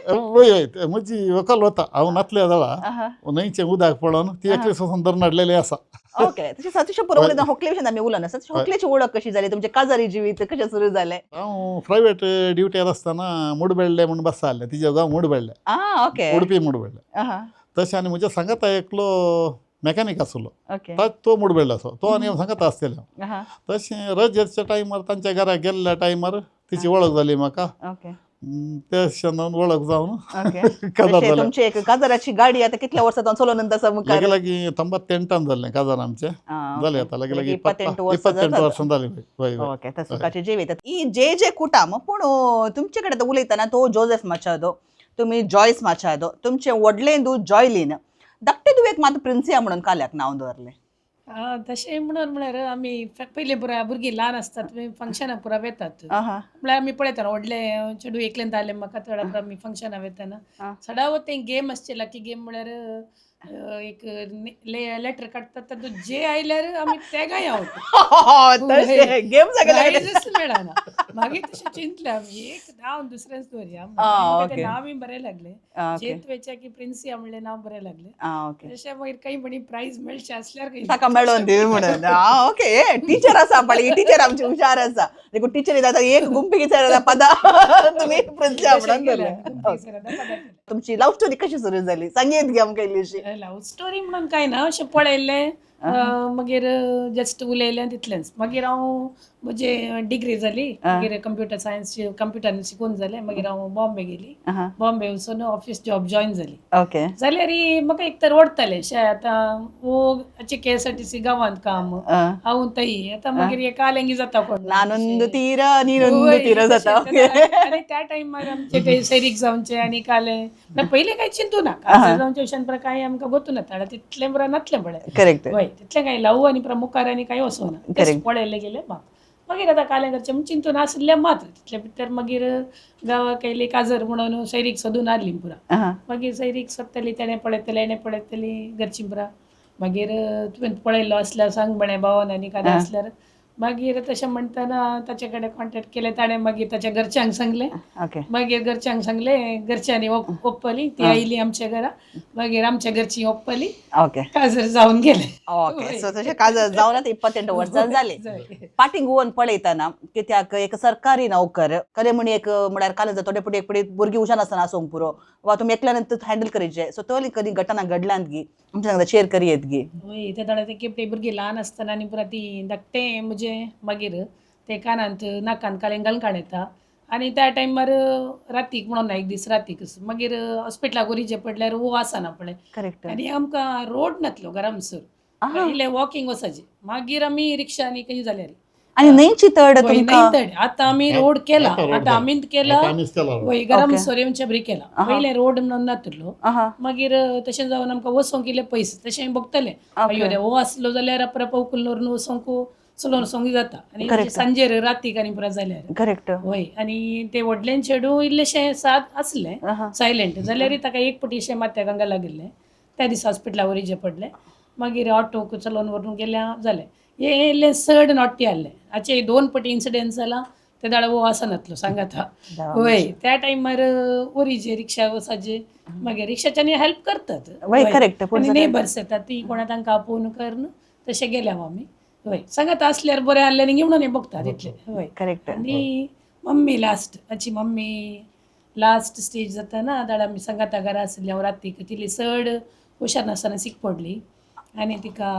Speaker 2: वय वय, म्हजी व्हंकल वता. हांव नातल्या जाल्या न्हंयचें उदक पळोवन ती एकली सोसून धरून हाडलेली आसा.
Speaker 1: ओके, तशें सतीश पुरो होकले विशयान आमी उलोवना. तशें होकलेची वळख कशी जाली? तुमचें काजारी जिवीत कशें सुरू जालें?
Speaker 2: हांव प्रायवेट ड्युटीर आसतना मुडबेडले म्हूण बस आहलें, तिजें गांव मुडबेडले.
Speaker 1: आं ओके
Speaker 2: उडपी मुडबेडले. तशें आनी म्हज्या सांगाता एकलो मेकॅनीक आसलो, तो मुडबेडलो आसलो, तो आनी हांव सांगाता आसतले. तशें रजेच्या टायमार तांच्या घरा गेल्ल्या टायमार तिची वळख जाली म्हाका. त्या शेणान वळख जावन काजार
Speaker 1: तशें
Speaker 2: जालें.
Speaker 1: तुमची एक काजाराची गाडी आतां कितल्या वर्सां चलोवन आसा मुखार?
Speaker 2: लगे लागीं 98 जाल्लें काजार आमचें. जालें आतां लगे लागीं
Speaker 1: 28 वर्सां
Speaker 2: 28
Speaker 1: जातात.
Speaker 2: वर्सां जालीं. वय वय.
Speaker 1: ओके, तर सुखाचे जिवीत ही जे जे कुटाम. पूण तुमचे कडेन आतां उलयतना तो जोसेफ माचादो, तुमी जॉयस माचादो, तुमचें व्हडलें दू जॉयलीन, धाकटे दुवेक मात प्रिन्सिया म्हणून काल्याक नांव दवरलें.
Speaker 3: तशें म्हणून म्हळ्यार आमी पयलीं पुरा भुरगीं ल्हान आसतात तुमी फंक्शनाक पुरा वेतात, म्हळ्यार आमी पळयता व्हडले चेडूं एकलें जालें म्हाका थोडा पुरा आमी फंक्शनाक वेतना सदांच तें गेम आसचे लकी गेम, म्हळ्यार एक लेटर काडटात, तातूंत जे आयल्यार आमी तेगाय आवट.
Speaker 1: तशें गेम सगळे
Speaker 3: प्रायजच मेळना. मागीर तशें चिंतलें आमी एक नांव दुसरेंच दवरया. म्हाका तें नांवूय बरें लागलें, चेतवेच्या की प्रिन्सिया म्हणलें नांव बरें लागलें. तशें मागीर काही म्हणी प्रायज मेळचें आसल्यार काही
Speaker 1: ताका मेळोन दी म्हणून. आं ओके, टिचर आसा पळय, टिचर आमची हुशार आसा देखून टिचर आतां एक गुंपी कितें पदा तुमी प्रिन्सिया म्हणून दवरलें. तुमची लव्ह स्टोरी कशी सुरू जाली सांगयत गे आमकां इल्लीशी.
Speaker 3: लव्ह स्टोरी म्हणून काय ना, अशें पळयल्लें, मागीर जस्ट उलयलें तितलेंच. मागीर हांव म्हजी डिग्री जाली, मागीर कंप्युटर सायन्स कंप्युटरान शिकून जालें, मागीर हांव बॉम्बे गेली. बॉम्बे वचून ऑफिस जॉब जॉयन जाली. जाल्यार म्हाका एक तर ओडटालें शे आतां वो KSRTC गांवांत काम, हांव थंय आतां मागीर हे कालेंगी जाता कोण
Speaker 1: नानंद तीर निनंद तीर जाता.
Speaker 3: आनी त्या टायमार आमचे ते सैरीक जावचे आनी काले पयलीं कांय चिंतू ना, काजार जावचे विशयान पुरा कांय आमकां गोतू ना, तितलें पुरा नातलें पळय. वय, तितलें कांय लव आनी पुरा मुखार आनी कांय वचूना, पळयल्लें गेलें बाप. मागीर आतां कालें करचें म्हूण चिंतून आसलें मात्र तितले भितर मागीर गांवाक येयली काजर म्हणून सैरीक सोदून हाडली पुरा. मागीर सैरीक सोदतली, तेणें पळयतलें, हेणें पळयतली घरची पुरा. मागीर तुवें पळयल्लो आसल्यार सांग म्हळें भावान आनी कालें आसल्यार. मागीर तशें म्हणटना ताचे कडेन कॉन्टेक्ट केलें, ताणें मागीर ताच्या घरच्यांक सांगलें. मागीर घरच्यांक सांगलें, घरच्यांनी ओप्पली, ती आयली आमच्या घरा, मागीर आमच्या घरची ओप्पली, काजर जावन गेले.
Speaker 1: ओके, सो तशें काजर जावन आतां 28 वर्सां जालीं. पाटीं गुवन पळयतना कित्याक एक सरकारी नोकर खरें म्हणी एक म्हळ्यार काल थोडे फुडें एक फुडें भुरगीं हुशार आसतना आसूंक पुरो वा तुमी एकल्यान हँडल करीचे, सो तरी कधी घटना घडल्यात गी आमच्या सांगता शेअर करयेत गी?
Speaker 3: वय, ते थोडे ते केपटे भुरगीं ल्हान आसतना आनी पुरा ती धाकटे म्हजे, मागीर ते कानांत नाकान कालें घालून काडयता आनी त्या टायमार रातीक म्हणून ना, एक दीस रातीक मागीर हॉस्पिटलाक व्हरीचें पडल्यार वो आसना पळय. आनी आमकां रोड नातलो घरा म्हणसर, इल्लें वॉकिंग वचपाचें, मागीर आमी रिक्षांनी खंय जाल्यार.
Speaker 1: आनी न्हंयची तड
Speaker 3: वय,
Speaker 1: तुमकां
Speaker 3: न्हय तड आतां आमी रोड केला.
Speaker 2: आतां रोड
Speaker 3: आतां
Speaker 2: केला.
Speaker 3: आमीच केला.
Speaker 2: आतां आमीच केला road.
Speaker 3: वय, घरा म्हणसर येवचे बरी केला. पयलें रोड म्हणून नातलो. मागीर तशें जावन आमकां वचोंक इल्लें पयस तशें भोगतलें. अय्यो रे, हो आसलो जाल्यार अपराप उखलून व्हरून वचोंक चलोवन वचोंक जाता आनी सांजेर रातीक आनी पुरा जाल्यार. वय, आनी ते व्हडलें चेडूं इल्लेशें साद आसलें, सायलंट जाल्यार ताका एक पटीशें माथ्याक हांगा लागिल्लें, त्या दिसा हॉस्पिटला व्हरीचें पडलें. मागीर ऑटोक चलोवन व्हरून गेल्या जालें. हें इल्लें चड नॉट्टी आहलें. हाचे दोन पटी इन्सिडंट जाला, ते दाडो वो आसनातलो सांगाता. वय, त्या टायमार वरीचे रिक्षा वचाचे, मागीर रिक्षाच्यांनी हेल्प करतात.
Speaker 1: पूण
Speaker 3: आनी नेबर्स येतात, ती कोणा तांकां आपोवन करून तशें गेल्या आमी. वय, सांगाता असल्यार बरें आहलें आनी घेवन बघता तितलें. वय. आनी मम्मी लास्ट, हाची मम्मी लास्ट स्टेज जाताना दाडा आमी सांगाता घरा आसली. हांव रातीक तिली चड हुशार नासतना सीक पडली आनी तिका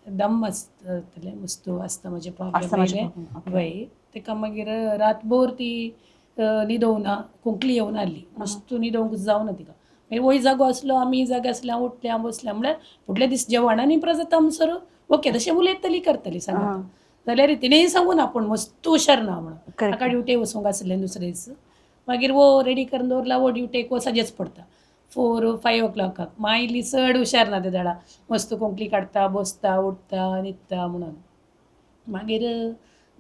Speaker 3: दम आसतलें मस्तू आसता म्हजें प्रॉब्लेम
Speaker 1: अस्थमाचे
Speaker 3: आयलें.
Speaker 1: problem.
Speaker 3: वय, ताका मागीर रातभर ती न्हिदोवना, खोंकली येवन आहली, मस्तू न्हिदोवंक जावना तिका. मागीर वय जागो आसलो, आमी जागे आसले, हांव उठलें, हांव बसलें, म्हळ्यार फुडले दीस जेवण आनी परत जाता म्हणसर ओके तशें उलयतली करतली सांगता जाल्यार तिणेंय सांगू ना, पूण मस्तू हुशार ना म्हणून. ताका ड्युटेक वचूंक आसलें दुसरे दीस, मागीर वो रेडी करून दवरला, वो ड्युटेक वचचेंच पडटा 4-5 ओ क्लॉकाक. मागीर चड हुशार ना ते दाडा, मस्त खोंकली काडटा, बसता, उठता, न्हिदता म्हणून. मागीर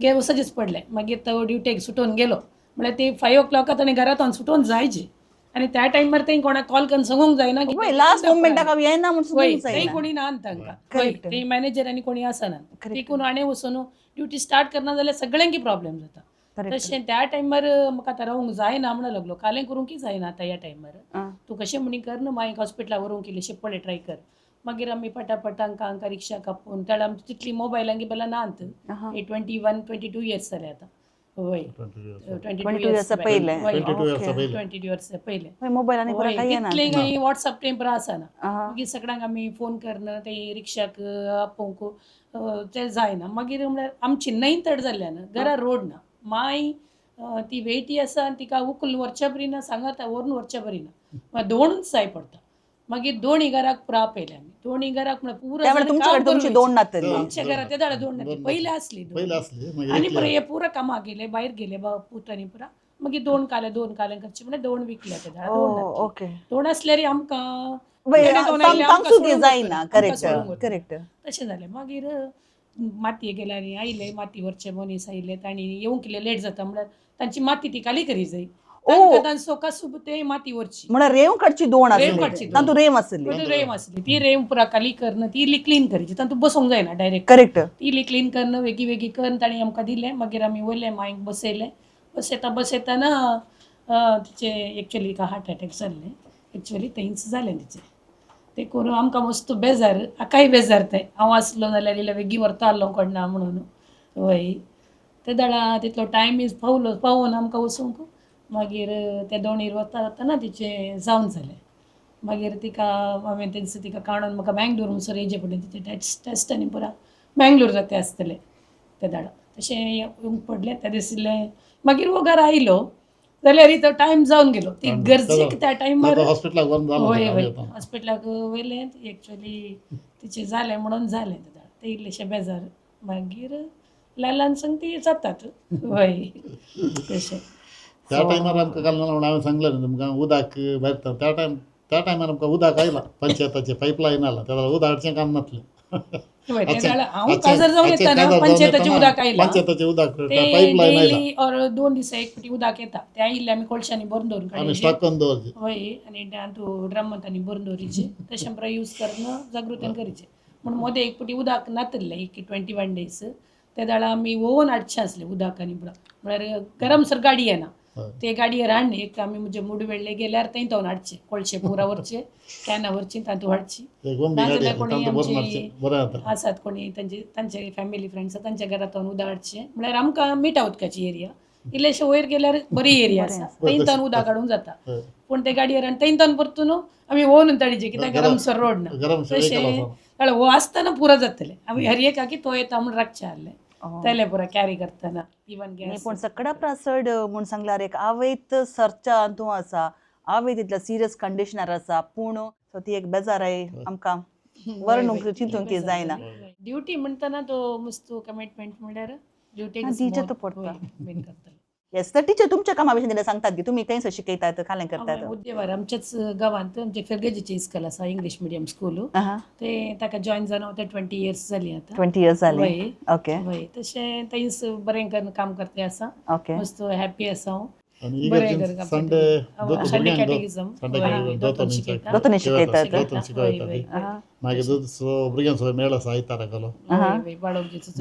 Speaker 3: गे वचचेंच पडलें. मागीर तो ड्युटेक सुटोवन गेलो म्हळ्यार ती 5 ओ क्लॉकाक ताणें घरांत सुटोवन जायची आनी त्या टायमार तें कोणाक कॉल करून सांगूंक जायना की
Speaker 1: लास्ट मोमेंटाक हांव येना म्हूण
Speaker 3: वय,
Speaker 1: सांगूंक
Speaker 3: थंय
Speaker 1: जायना.
Speaker 3: कोणी ना तांकां. वय, थंय मॅनेजर आनी कोणी आसना. तिकून हाणें वचून ड्युटी स्टार्ट करना जाल्यार सगळ्यांकी प्रॉब्लेम जाता. तशें त्या टायमार म्हाका आतां रावूंक जायना म्हणून लागलो, कालें करूंक जायना आतां ह्या टायमार, तूं कशें म्हणी कर न्हू, मागीर हॉस्पिटलाक व्हरूंक इल्लेशें पळय ट्राय कर. मागीर आमी पटापट हांकां हांकां रिक्षा कापून त्या आमची तितली मोबायलांकी बेला नात. 21-22 इयर्स जाले आतां. वय, 22
Speaker 1: 22 वर्सां पयलें.
Speaker 2: 22 वर्सां पयलें.
Speaker 3: 22 वर्सां पयलें.
Speaker 1: मोबायल आनी पुरा कांय येना.
Speaker 3: तितलें कांय वॉट्सअप टेंपर आसना. मागीर सगळ्यांक आमी फोन करून ते रिक्षाक आपोवंक तें जायना. मागीर म्हळ्यार आमची न्हंय तड जाल्ल्यान घरा रोड ना, माय ती वेटी आसा आनी तिका उखलून व्हरच्या बरी ना, सांगता व्हरून व्हरच्या बरी ना, मागीर दोनूच जाय पडटा. मागीर दोनी घराक पुरा आपयले आमी, दोनी घराक म्हळ्यार पुरा
Speaker 1: त्या वेळार तुमच्या कडेन तुमची दोन नातली?
Speaker 3: आमच्या घरात ते दाडा दोन नातली, पयले आसली दोन.
Speaker 2: पयले आसली, मागीर
Speaker 3: आनी
Speaker 2: एकली.
Speaker 3: पुरा हे पुरा कामाक गेले, भायर गेले पूत आनी पुरा. मागीर दोन काले, दोन काले करचे म्हळ्यार दोन विकले ते झाडां, दोन नातली. दोन असल्यार आमकां
Speaker 1: तांचो जायना. करेक्ट करेक्ट
Speaker 3: तशें जालें. मागीर मातये गेले आनी आयले, माती व्हरचे मनीस आयले, तांणी येवंक इल्लें लेट जाता म्हळ्यार तांची माती ती खाली करी जाय. तांकां तांचो कसब ते माती व्हरची.
Speaker 1: म्हळ्यार रेंव काडची दोन
Speaker 3: रेंव
Speaker 1: आसली?
Speaker 3: काडची दोन.
Speaker 1: तातूंत रेंव आसली?
Speaker 3: पण रेंव आसली, ती रेंव पुरा खाली करून ती इल्ली क्लीन करची, तातूंत बसूंक जायना डायरेक्ट. ती इल्ली क्लीन करून वेगळी वेगळी करून तांणी आमकां दिलें. मागीर आमी वयले मायक बसयलें, बसयता बसयतना तिचे एक्चुअली तिका हार्ट एटॅक जाल्लें, एक्चुअली थंयच जालें तिचें. ते करून आमकां मस्त बेजार, हाकाय बेजार तें, हांव आसलो जाल्यार इल्लें वेगीं व्हरता आहलो कोणा म्हणून. वय, ते दाडा तितलो टायम is पावलो, पावोन आमकां वचूंक. मागीर ते दोणीर वता वतना तिचें जावन जालें. मागीर तिका हांवें तेंच तिका काडून म्हाका बँगलोर म्हणसर येयचें पडलें. तिचें टेस्ट आनी पुरा बँगलोर जाता आसतलें ते दाडा, तशें येवंक पडलें त्या दीस इल्लें. मागीर वो घरा आयलो जाल्यार तो टायम जावन गेलो, ती गरजेक त्या टायमार.
Speaker 2: हॉस्पिटलाक व्हरून जालो.
Speaker 3: वय वय, हॉस्पिटलाक व्हेलें, एक्चुअली तिचें जालें म्हणून जालें तें ते इल्लेशें बेजार. मागीर ल्हान ल्हान संगती जातात. वय, तशें.
Speaker 2: त्या टायमार आमकां घालना म्हणून हांवें सांगलें न्हू तुमकां, उदक भायर त्या टायम, त्या टायमार आमकां उदक आयलां, पंचायताचें पायपलायन आयलां, त्या वेळार उदक हाडचें काम नासलें.
Speaker 3: वय, ते जाल्यार हांव काजार जावन येताना पंचायताचें उदक आयलां.
Speaker 2: पंचायताचें उदक
Speaker 3: ते
Speaker 2: पायपलायन आयलां.
Speaker 3: डेली ऑर 2 दिसा एक फावटी उदक येता, ते आयिल्लें आमी कोळशांनी भरून दवरून
Speaker 2: आमी
Speaker 3: काडयचें.
Speaker 2: स्टॉक करून दवरचें.
Speaker 3: वय, आनी तातूंत ड्रमांत आनी भरून दवरीचें, तशें पुरा यूज करून जागृतायेन करीचें. पूण मोदें एक फावटी उदक नातिल्लें एक 21 डेज, ते दाडा आमी ओवन हाडचें आसलें उदक आनी पुरो म्हळ्यार गरम सर गाडी येना.
Speaker 2: हय.
Speaker 3: ते गाडयेर हाडली एक आमी म्हणजे मुडवेळ्ळे गेल्यार थंय तोवन हाडचे कोळशे पुरा व्हरचे कॅनां व्हरची तातूंत हाडची.
Speaker 2: एक बॉम्बे गाडी
Speaker 3: नाजाल्यार
Speaker 2: आसा
Speaker 3: कोणी
Speaker 2: तांतू बरें
Speaker 3: आमची
Speaker 2: मारचें बरें जाता.
Speaker 3: आसात कोणी तांचे तांचे फॅमिली फ्रेंड्स तांच्या घरांत उदक हाडचें म्हळ्यार आमकां मिठा उदकाची एरिया इल्लेशे वयर गेल्यार बरी एरिया आसा थंय तावन उदक हाडूंक जाता.
Speaker 2: हय.
Speaker 3: पूण ते गाडयेर आनी थंय तावन परतून आमी ओवन ताडीचे कित्याक
Speaker 2: गरम
Speaker 3: गरमसो रोड ना
Speaker 2: गरम
Speaker 3: तशें
Speaker 2: वेहिकल आसा.
Speaker 3: कळ्ळें हो आसतना पुरो जातलें आमी हर एकाकी तो येता म्हूण राखचें आहलें तेले पुरो कॅरी करतना इवन
Speaker 1: न्ही
Speaker 3: गॅस
Speaker 1: पूण सगळ्या प्रासड म्हूण सांगल्यार एक आवयत सरच्या हातूंत आसा, आवय तितल्या सिरियस कंडिशनार आसा, पूण सो ती एक बेजार आहे आमकां वर्णूंक चिंतूंक ती जायना.
Speaker 3: ड्युटी म्हणटना तो मस्त कमिटमेंट म्हणल्यार ड्युटी
Speaker 1: दिवचें तो पडटा.
Speaker 3: मेन करतलो.
Speaker 1: येस, तर टिचर तुमच्या कामा विशीं सांगतात की तुमी थंयसर शिकयतात, खालें करतात.
Speaker 3: उद्देवार आमच्याच गांवांत आमचे फिरगेजीचे इस्कॉल आसा इंग्लीश मिडियम स्कूल ते ताका जॉईन जावन हांव ते 20 इयर्स जाली आतां.
Speaker 1: 20 इयर्स जाले.
Speaker 3: वय.
Speaker 1: ओके.
Speaker 3: वय तशें थंयच बरें करून काम करते आसा.
Speaker 1: ओके.
Speaker 3: मस्त हॅपी आसा हांव.
Speaker 2: आनी
Speaker 3: बरें
Speaker 2: इगर्जेन
Speaker 3: करता.
Speaker 2: संडे दोतोर
Speaker 3: संडे
Speaker 2: भुरग्यांक
Speaker 3: कॅटेगिझम
Speaker 2: संडे कॅटेगिझम
Speaker 3: दोतोर शिकयता.
Speaker 1: दोतोर शिकयतात.
Speaker 2: दोतोर शिकयतात. मागीर दुसरो भुरग्यांचो मेळ आसा आयतारा घालो. बाळोवजीचो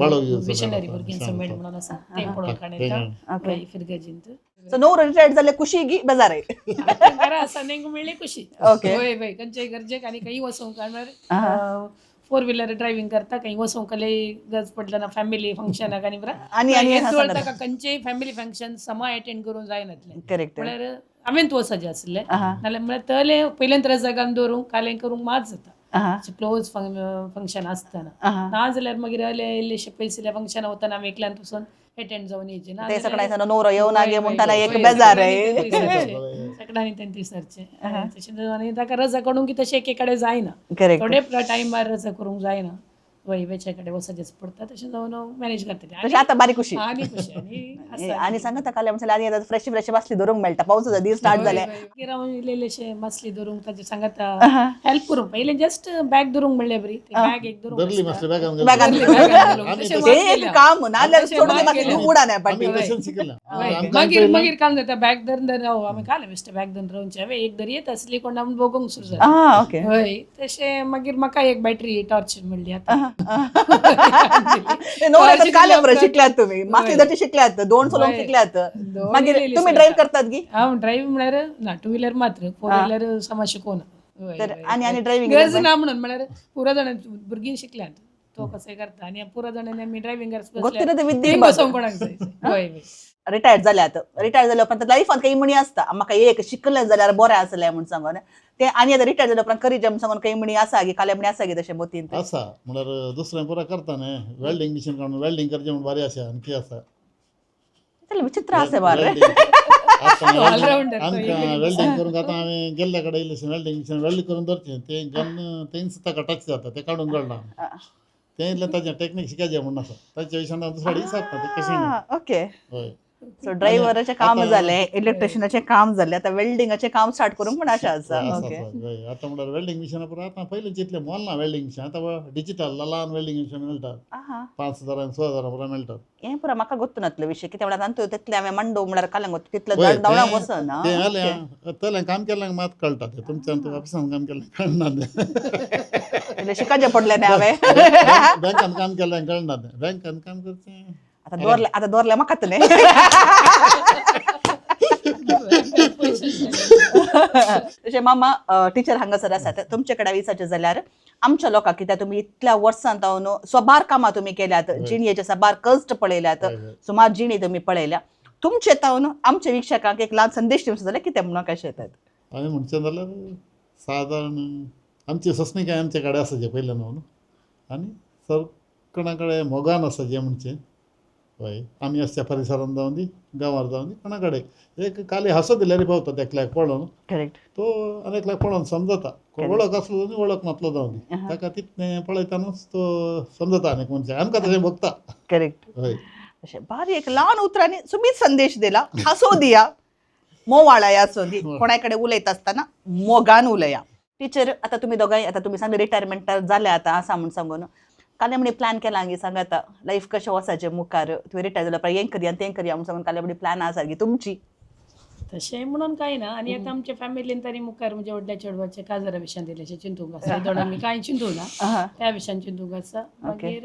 Speaker 3: मिशनरी
Speaker 2: मेळ आसा,
Speaker 3: भुरग्यांचो मेळ म्हणून आसा ते पळोवंक येता.
Speaker 1: ओके.
Speaker 3: वय फिरगेजींत.
Speaker 1: सो नवरो रिटायर्ड जाल्ले खुशी की बेजार आहे?
Speaker 3: घरा आसा नेमकं मेळ्ळी खुशी.
Speaker 1: ओके.
Speaker 3: वय वय खंयच्याय गरजेक आनी खंय वचूंक म्हळ्यार फोर व्हिलर ड्रायव्हिंग करता खंय वचूंक लय गरज पडला ना फॅमिली फंक्शनाक आनी बरा
Speaker 1: आनी आनी
Speaker 3: हें ताका खंयचेय फॅमिली फंक्शन समा अटेंड करूंक जायनातलें.
Speaker 1: करेक्ट.
Speaker 3: म्हळ्यार हांवें वचपाचें आसलें नाल्यार म्हळ्यार तले पयल्यान रजा घालून दवरूंक कालें करूंक मात जाता क्लोज फंक्शन आसतना. ना जाल्यार मागीर अले इल्लेशे पयसुल्ल्या फंक्शनाक वतना आमी एकल्यान वचून अटेंड जावन येयचें. ना
Speaker 1: ते
Speaker 3: जाल्यार
Speaker 1: सगळ्यांनी सांगलो, नवरो येवना गे म्हणटाना एक
Speaker 3: वय,
Speaker 1: बेजार आहे.
Speaker 3: सगळ्यांनी तें दिसरचें तशें आनी ताका रजा काडूंक की तशें एके कडेन जायना.
Speaker 1: करेक्ट.
Speaker 3: थोडे टायमार रजा करूंक जायना वय वेच्या कडेन वचपाचेंच पडटा तशें जावन हांव मॅनेज करतलें.
Speaker 1: तशें आतां बारीक खुशी.
Speaker 3: आनी खुशी आनी आसा.
Speaker 1: आनी सांगता काल म्हणल्यार आनी आतां फ्रेश फ्रेश मासली धरूंक मेळटा, पावसाचो दीस स्टार्ट जाले.
Speaker 3: मागीर हांव इल्ले इल्लेशे मासली धरूंक ताजे सांगाता हेल्प करूंक पयलें जस्ट बॅग धरूंक म्हणल्यार बरी बॅग एक धरूंक
Speaker 2: धरली
Speaker 3: आसता.
Speaker 2: मासली बॅगान
Speaker 1: बॅगान
Speaker 3: धरली, बॅगान धरूंक.
Speaker 2: आमी
Speaker 3: तशें
Speaker 2: तशें
Speaker 1: ते
Speaker 3: मात
Speaker 1: एक
Speaker 3: केलें.
Speaker 1: काम नाल्यार
Speaker 3: तशें
Speaker 1: सोडून
Speaker 3: मात
Speaker 1: मातली
Speaker 3: केलें.
Speaker 1: उडा नाही
Speaker 2: आमी
Speaker 1: पाटी.
Speaker 2: तशेंच शिकले.
Speaker 3: वय.
Speaker 2: आमकां
Speaker 3: मागीर
Speaker 2: पयलें
Speaker 3: मागीर काम जाता बॅग धरून धरून राव आमी काल बेश्टें बॅग धरून रावचें हांवें एक दर येत आसली कोण आमी बगोंक सुरू जालें.
Speaker 1: आं ओके.
Speaker 3: हय तशें मागीर म्हाका एक बॅटरी टॉर्च मेळ्ळी आतां.
Speaker 1: ते नवरा
Speaker 3: टॉर्च
Speaker 1: काल
Speaker 3: दिली आमकां.
Speaker 1: शिकल्यात तुम्ही, मासली धरची शिकल्यात, दोन चलोवंक
Speaker 3: वय.
Speaker 1: शिकल्यात.
Speaker 3: दोन
Speaker 1: मागीर
Speaker 3: इल्ली
Speaker 1: तुम्ही
Speaker 3: इल्ली
Speaker 1: ड्रायव्ह करतात की?
Speaker 3: हांव ड्रायव्ह म्हळ्यार ना टू व्हिलर मात्र फोर व्हिलर समा शिकोना. वय,
Speaker 1: तर
Speaker 3: वय,
Speaker 1: आनी
Speaker 3: वय.
Speaker 1: आनी ड्रायव्हिंग
Speaker 3: गरज ना म्हणून म्हळ्यार पुरो जाणां भुरगीं शिकल्यात तो कशें करता आनी पुरो जाणांनी आमी ड्रायव्हिंग
Speaker 1: गोत्तीन ते विद्येन
Speaker 3: बसोवंक कोणाक जाय. वय वय.
Speaker 1: रिटायर्ड जाल्यात, रिटायर्ड जाल्या उपरांत लायफान काही म्हणी आसता म्हाका एक शिकलें जाल्यार बरें आसलें म्हूण सांगून ते आनी आतां रिटायर्ड जाल्या उपरांत करीत म्हूण सांगून काही म्हणी आसा गी काल्या म्हणी आसा गी तशें मोतीन
Speaker 2: आसा म्हळ्यार दुसरें पुरा करता न्ही वेल्डिंग मिशीन काडून वेल्डिंग करचें म्हूण बारी आसा आणखी आसा.
Speaker 1: विचित्र आसा बारे.
Speaker 3: All-rounder तो
Speaker 2: आमकां वेल्डिंग करूंक आतां हांवें गेल्ल्या कडेन इल्लेशें वेल्डिंग मिशीन वेल्ड करून दवरचें तें गन तेंच ताका टच जाता तें काडूंक कळना तें इल्लें ताजें टेक्नीक शिकायचें म्हूण आसा ताच्या विशयान हांव दुसऱ्या कडेन विचारता तें कशें म्हणून.
Speaker 1: ओके.
Speaker 2: हय.
Speaker 1: सो ड्रायव्हराचें काम
Speaker 2: आतां-
Speaker 1: जालें, इलेक्ट्रिशियनाचें काम जालें, आतां वेल्डिंगाचें काम स्टार्ट करूंक म्हण आशा आसा.
Speaker 2: आसा,
Speaker 1: ओके.
Speaker 2: आसा, हय. आतां म्हणल्यार वेल्डिंग मिशीन पुरो आतां पयलींचें इतलें मोल ना वेल्डिंग मिशीन आतां डिजिटल ल्हान वेल्डिंग मिशीन मेळटा
Speaker 1: आहा
Speaker 2: 5,000 6,000 पुरो मेळटात.
Speaker 1: हें पुरा म्हाका गोत्तू नातलो विशय कितें म्हळ्यार आतां तितलें हांवें मांडो म्हळ्यार काल्यां गोत्तू तितलें
Speaker 2: वय,
Speaker 1: धांवडांक वचना.
Speaker 2: तें जालें तलें काम केल्ल्यांक मात कळटा तें तुमच्यान ऑफिसान काम केल्लें कळना तें.
Speaker 1: इल्लें शिकाचें पडलें न्ही हांवें.
Speaker 2: बँकान काम केल्ल्यांक कळना तें बँकान काम करचें.
Speaker 1: आतां दवरलें, आतां दवरलें म्हाका न्ही. तशें मामा टिचर हांगासर आसात तुमचे कडेन विचारचें जाल्यार आमच्या लोकांक कित्याक तुमी इतल्या वर्सां जावन साबार कामां तुमी केल्यात, जिणेचे साबार कश्ट पळयल्यात,
Speaker 2: हय, हय.
Speaker 1: सुमार जिणी तुमी पळयल्या, तुमचे तावन आमच्या वीक्षकांक एक ल्हान संदेश दिवचो जाल्यार कितें म्हणून कशें येतात?
Speaker 2: हांवें म्हणचें जाल्यार सादारण आमची सोंसणीकाय आमचे कडेन आसा जें पयलें न्हू आनी सर कोणा कडेन मोगान आसा जें म्हणचें हय आमी आसच्या परिसरान जावं दी गांवार जावं दी कोणा कडेन एक काली हांसो दिल्यार पावता एकल्याक पळोवन
Speaker 1: करेक्ट.
Speaker 2: तो आनी एकल्याक पळोवन समजता कोण वळख आसलो जावं दी वळख नासलो जावं दी ताका तितलें पळयतानूच तो समजता आनी मनशाक आमकां तशें भोगता.
Speaker 1: करेक्ट.
Speaker 2: हय.
Speaker 1: अशें बारीक एक ल्हान उतरांनी सुमीत संदेश दिला, हांसो दिया, मोवाळाय आसूं दी, कोणाय कडेन उलयता आसतना मोगान उलया. टिचर आतां तुमी दोगांय आतां तुमी सांगले रिटायरमेंटार जाल्या आतां आसा म्हूण सांगून काल्यां म्हणी प्लॅन केला गी सांग आतां लायफ कशें वचाचें मुखार तुवें रिटायर जाल्या उपरांत हें करया तें करया म्हूण सांगून काल्यां म्हणी प्लॅन आसा गी तुमची?
Speaker 3: तशें म्हणून कांय ना. आनी आतां आमच्या फॅमिलीन तरी मुखार म्हणजे व्हडल्या चेडवाचें काजारा विशयान दिलेशें चिंतूंक आसा, दोड आमी कांय चिंतूं ना, त्या विशयान चिंतूंक आसा. मागीर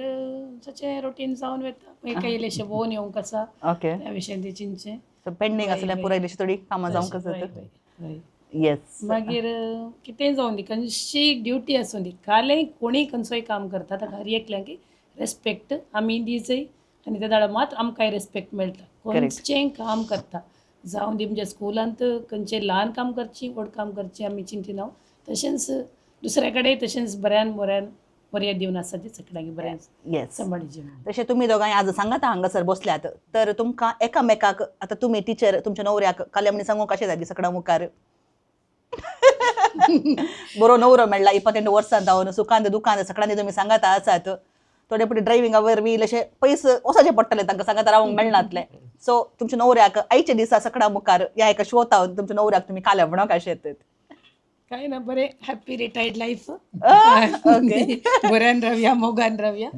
Speaker 3: तशें रुटीन जावन वता, मागीर कांय इल्लेशें भोंवन येवंक आसा, त्या विशयान ते चिंतचें.
Speaker 1: सो पेंडींग आसल्यार पुराय इल्लीशी थोडी कामां जावंक
Speaker 3: तशें,
Speaker 1: आसत.
Speaker 3: हय, हय, हय. मागीर कितेंय जावं दी, खंयची ड्युटी आसूं दी, कालें कोणीय खंयचोय काम करता ताका हर एकल्यांक रेस्पेक्ट आमी दिजय आनी ते दाडा मात आमकांय रेस्पेक्ट मेळटा. खंयचेंय काम करता जावं दी, म्हणजे स्कुलांत खंयचें ल्हान काम करची व्हड काम करचें आमी चिंतिना, तशेंच दुसऱ्या कडेन तशेंच बऱ्यान बऱ्यान बरें दिवन आसा ते सगळ्यांक बरें सांबाळीचें.
Speaker 1: तशें तुमी दोगांय आज सांगाता हांगासर बसल्यात तर तुमकां एकामेकाक, आतां तुमी टिचर तुमच्या नवऱ्याक काल्या म्हणी सांगूंक कशें जाली सगळ्या मुखार बरो नवरो मेळ्ळा 28 वर्सां जावन सुखांत दुखांत सगळ्यांनी तुमी सांगाता आसात. थोडे पुढे ड्रायव्हिंगा वरवीं इल्लेशे पयस वचचें पडटलें तांकां सांगाता रावंक मेळनातलें. सो तुमच्या नवऱ्याक आयच्या दिसा सगळ्या मुखार ह्या एका शोतावन तुमच्या नवऱ्याक तुमी काल्या म्हणूंक कशें येतात?
Speaker 3: काय ना, बरें हॅप्पी रिटायर्ड लायफ,
Speaker 1: ओके.
Speaker 3: बऱ्यान रावया, मोगान रावया,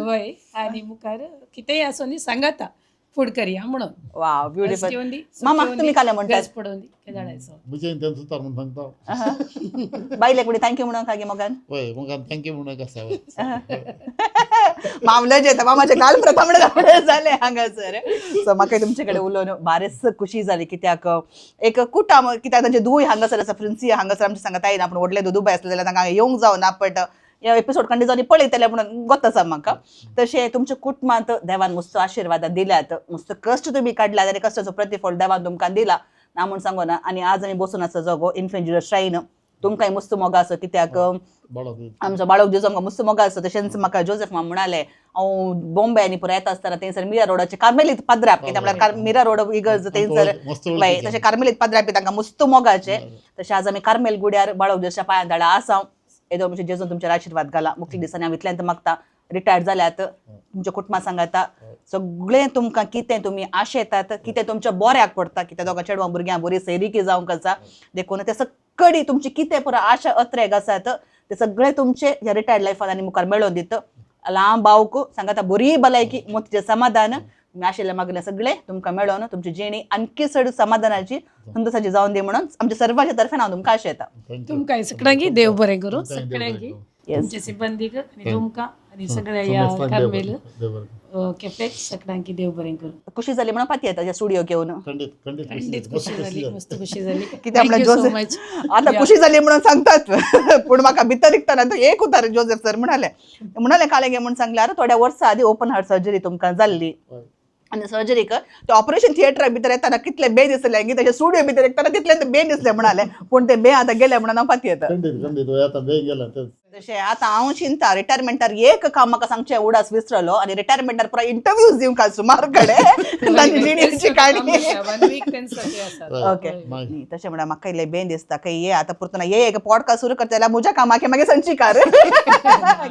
Speaker 3: वय. आनी मुखार कितेंय आसूं न्ही सांगाता फूड करया म्हणून.
Speaker 1: वा, ब्युटिफूल.
Speaker 3: येवन दी,
Speaker 1: मामा, तुम्ही काल्या म्हणतात?
Speaker 3: गरज पडून दी केदाळायचो.
Speaker 2: म्हजें तें सुतार म्हूण सांगता.
Speaker 1: बायलेक म्हणजे thank you म्हणून कागे मोगान?
Speaker 2: वय, मोगान thank you म्हणून आसा, वय.
Speaker 1: मामलें येता मामाचे काल प्रथम जालें हांगासर. सो म्हाका तुमचे कडेन उलोवन बारीच खुशी जाली, कित्याक एक कुटाम, कित्याक तांचे दूय हांगासर आसा, प्रिन्सी हांगासर आमचे सांगता येना, पूण व्हडलें दुबाय आसलें जाल्यार तांकां येवंक जावना, बट ह्या एपिसोड कंडी जावन पळयतलें म्हणून गोत आसा म्हाका. तशें तुमच्या कुटुंबांत देवान मस्त आशिर्वाद दिल्यात, मस्त कश्ट तुमी काडल्यात आनी कश्टाचो प्रतिफळ देवान तुमकां दिला ना म्हूण सांगो ना. आनी आज आमी बसून आसा जोगो इन्फेंट जीजस श्रायन, तुमकांय मस्त मोग आसा, कित्याक आमचो बाळक जेजू आमकां मस्त मोग आसा. तशेंच म्हाका जोसेफ माम म्हणाले हांव बॉम्बे आनी पुराय येता आसतना थंयसर मिरा रोडाचे कार्मेलीत पाद्राप, कित्याक म्हळ्यार मिरा रोड इगर्ज थंयसर तशें कार्मेलीत पाद्राप तांकां मस्त मोगाचे. तशें आज आमी कार्मेल गुड्यार बाळक जेजूच्या पांयां दाडा आसा. येदो म्हणजे जेजून तुमचेर आशिर्वाद घाला. मुखली दिसांनी हांव इतल्यान मागता, रिटायर्ड जाल्यात तुमच्या कुटुंबा सांगाता सगळें तुमकां कितें तुमी आशेतात, कितें तुमच्या बऱ्याक पडटा, कितें दोगां चेडवां भुरग्यां बरी सैरिकी जावंक आसा, देखून ते सगळी तुमची कितें पुरो आशा अत्रेग आसात ते सगळे तुमचे ह्या रिटायर्ड लायफान आनी मुखार मेळोवन दित. लांब बावक सांगाता बरी भलायकी, मोतीचें समाधान तुमी आशिल्लें मागलें सगळें तुमकां मेळोवन तुमची जिणी आणखी चड समाधानाची संतोषाची जावन दी म्हणून आमच्या सर्वांच्या तर्फेन हांव तुमकां आशेता.
Speaker 3: तुमकां सगळ्यांक देव बरें करूं, सगळ्यांक, तुमच्या सिब्बंदीक आनी तुमकां आनी सगळ्या ह्या कार्मेल कॅफेक सगळ्यांक देव बरें करूं.
Speaker 1: खुशी जाली म्हणून पाती येता ह्या स्टुडियो घेवन.
Speaker 2: खंडीत खंडीत
Speaker 3: खंडीत खुशी जाली, मस्त खुशी जाली.
Speaker 1: कित्याक म्हणल्यार जोसेफ आतां खुशी जाली म्हणून सांगतात, पूण म्हाका भितर रिगतना तो एक उतार जोसेफ सर म्हणाले म्हणाले काले गे म्हूण सांगल्यार थोड्या वर्सां आदी ओपन हार्ट सर्जरी तुमकां जाल्ली आनी सर्जरीक ते ऑपरेशन थिएटरा भितर येताना कितले बे दिसले की तशें स्टुडियो भितर येताना तितले ते बे दिसले म्हणाले, पूण ते बे आतां गेले म्हणून हांव पाती येता.
Speaker 2: खंडीत खंडीत आतां बेग गेला.
Speaker 1: तशें आतां हांव चिंता रिटायरमेंटार एक काम म्हाका सांगचें उडास विसरलो आनी रिटायरमेंटार पुराय इंटरव्यूज दिवंक आसा सुमार कडेन तांची जिणेची काणी. ओके, तशें म्हणल्यार म्हाका इल्लें बेन दिसता खंय ये आतां परतून ये एक पॉडकास्ट सुरू करता जाल्यार म्हज्या कामाक मागीर संचीकार,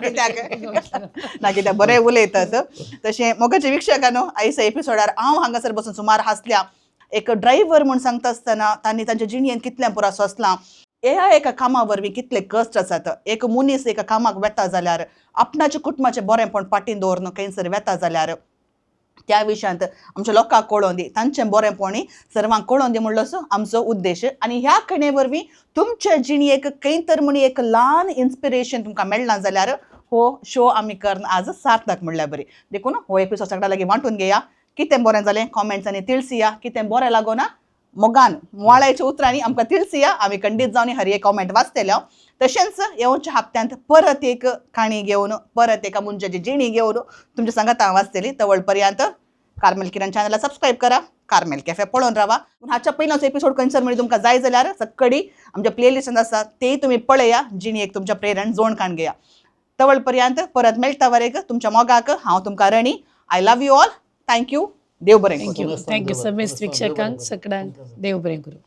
Speaker 1: कित्याक ना कित्याक बरें उलयतात. तशें मोगाचे वीक्षकांनो, आयच्या एपिसोडार हांव हांगासर बसून सुमार हांसल्या. एक ड्रायव्हर म्हूण सांगता आसतना तांणी तांच्या जिणेंत कितलें पुरा सोंसलां, ह्या एका कामा वरवीं कितले कश्ट आसात. एक मनीस एका कामाक वेता जाल्यार आपणाच्या कुटुंबाचें बरेंपण फाटीं दवरून खंयसर वेता जाल्यार त्या विशयांत आमच्या लोकांक कळोवन दी, तांचें बरेंपणी सर्वांक कळोवन दी म्हणलो आमचो उद्देश. आनी ह्या कणे वरवीं तुमच्या जिणेक खंय तर म्हण एक ल्हान इन्स्पिरेशन तुमकां मेळना जाल्यार हो शो आमी करून आज सार्थक म्हणल्यार बरी. देखून हो एपिसोड सगळ्या लागीं वांटून घेया. कितें बरें जालें कॉमेंट्सांनी तिळसिया, कितें बरें लागोना मोगान मोळायच्या उतरांनी आमकां तिळसिया, आमी खंडीत जावन हर एक कॉमेंट वाचतले. तशेंच येवच्या हप्त्यांत परत एक काणी घेवन, परत एका मनशाची जिणी घेवन तुमच्या सांगात हांव वाचतली. तवळ पर्यंत कार्मेल किरण चॅनला सबस्क्रायब करा, कार्मेल कॅफे पळोवन रावा. पूण हाच्या पयलोच एपिसोड खंयसर म्हणजे तुमकां जाय जाल्यार सक्कडी आमच्या प्लेलिस्टान आसा तेय तुमी पळया, जिणी एक तुमच्या प्रेरण जोण काण घेया. तवळ पर्यंत परत मेळटा वरेक तुमच्या मोगाक हांव तुमकां Rani. I love you all, thank you, देव बरें करूं.
Speaker 3: Thank you, thank you समेस्त वीक्षकांक सगळ्यांक देव बरें करूं.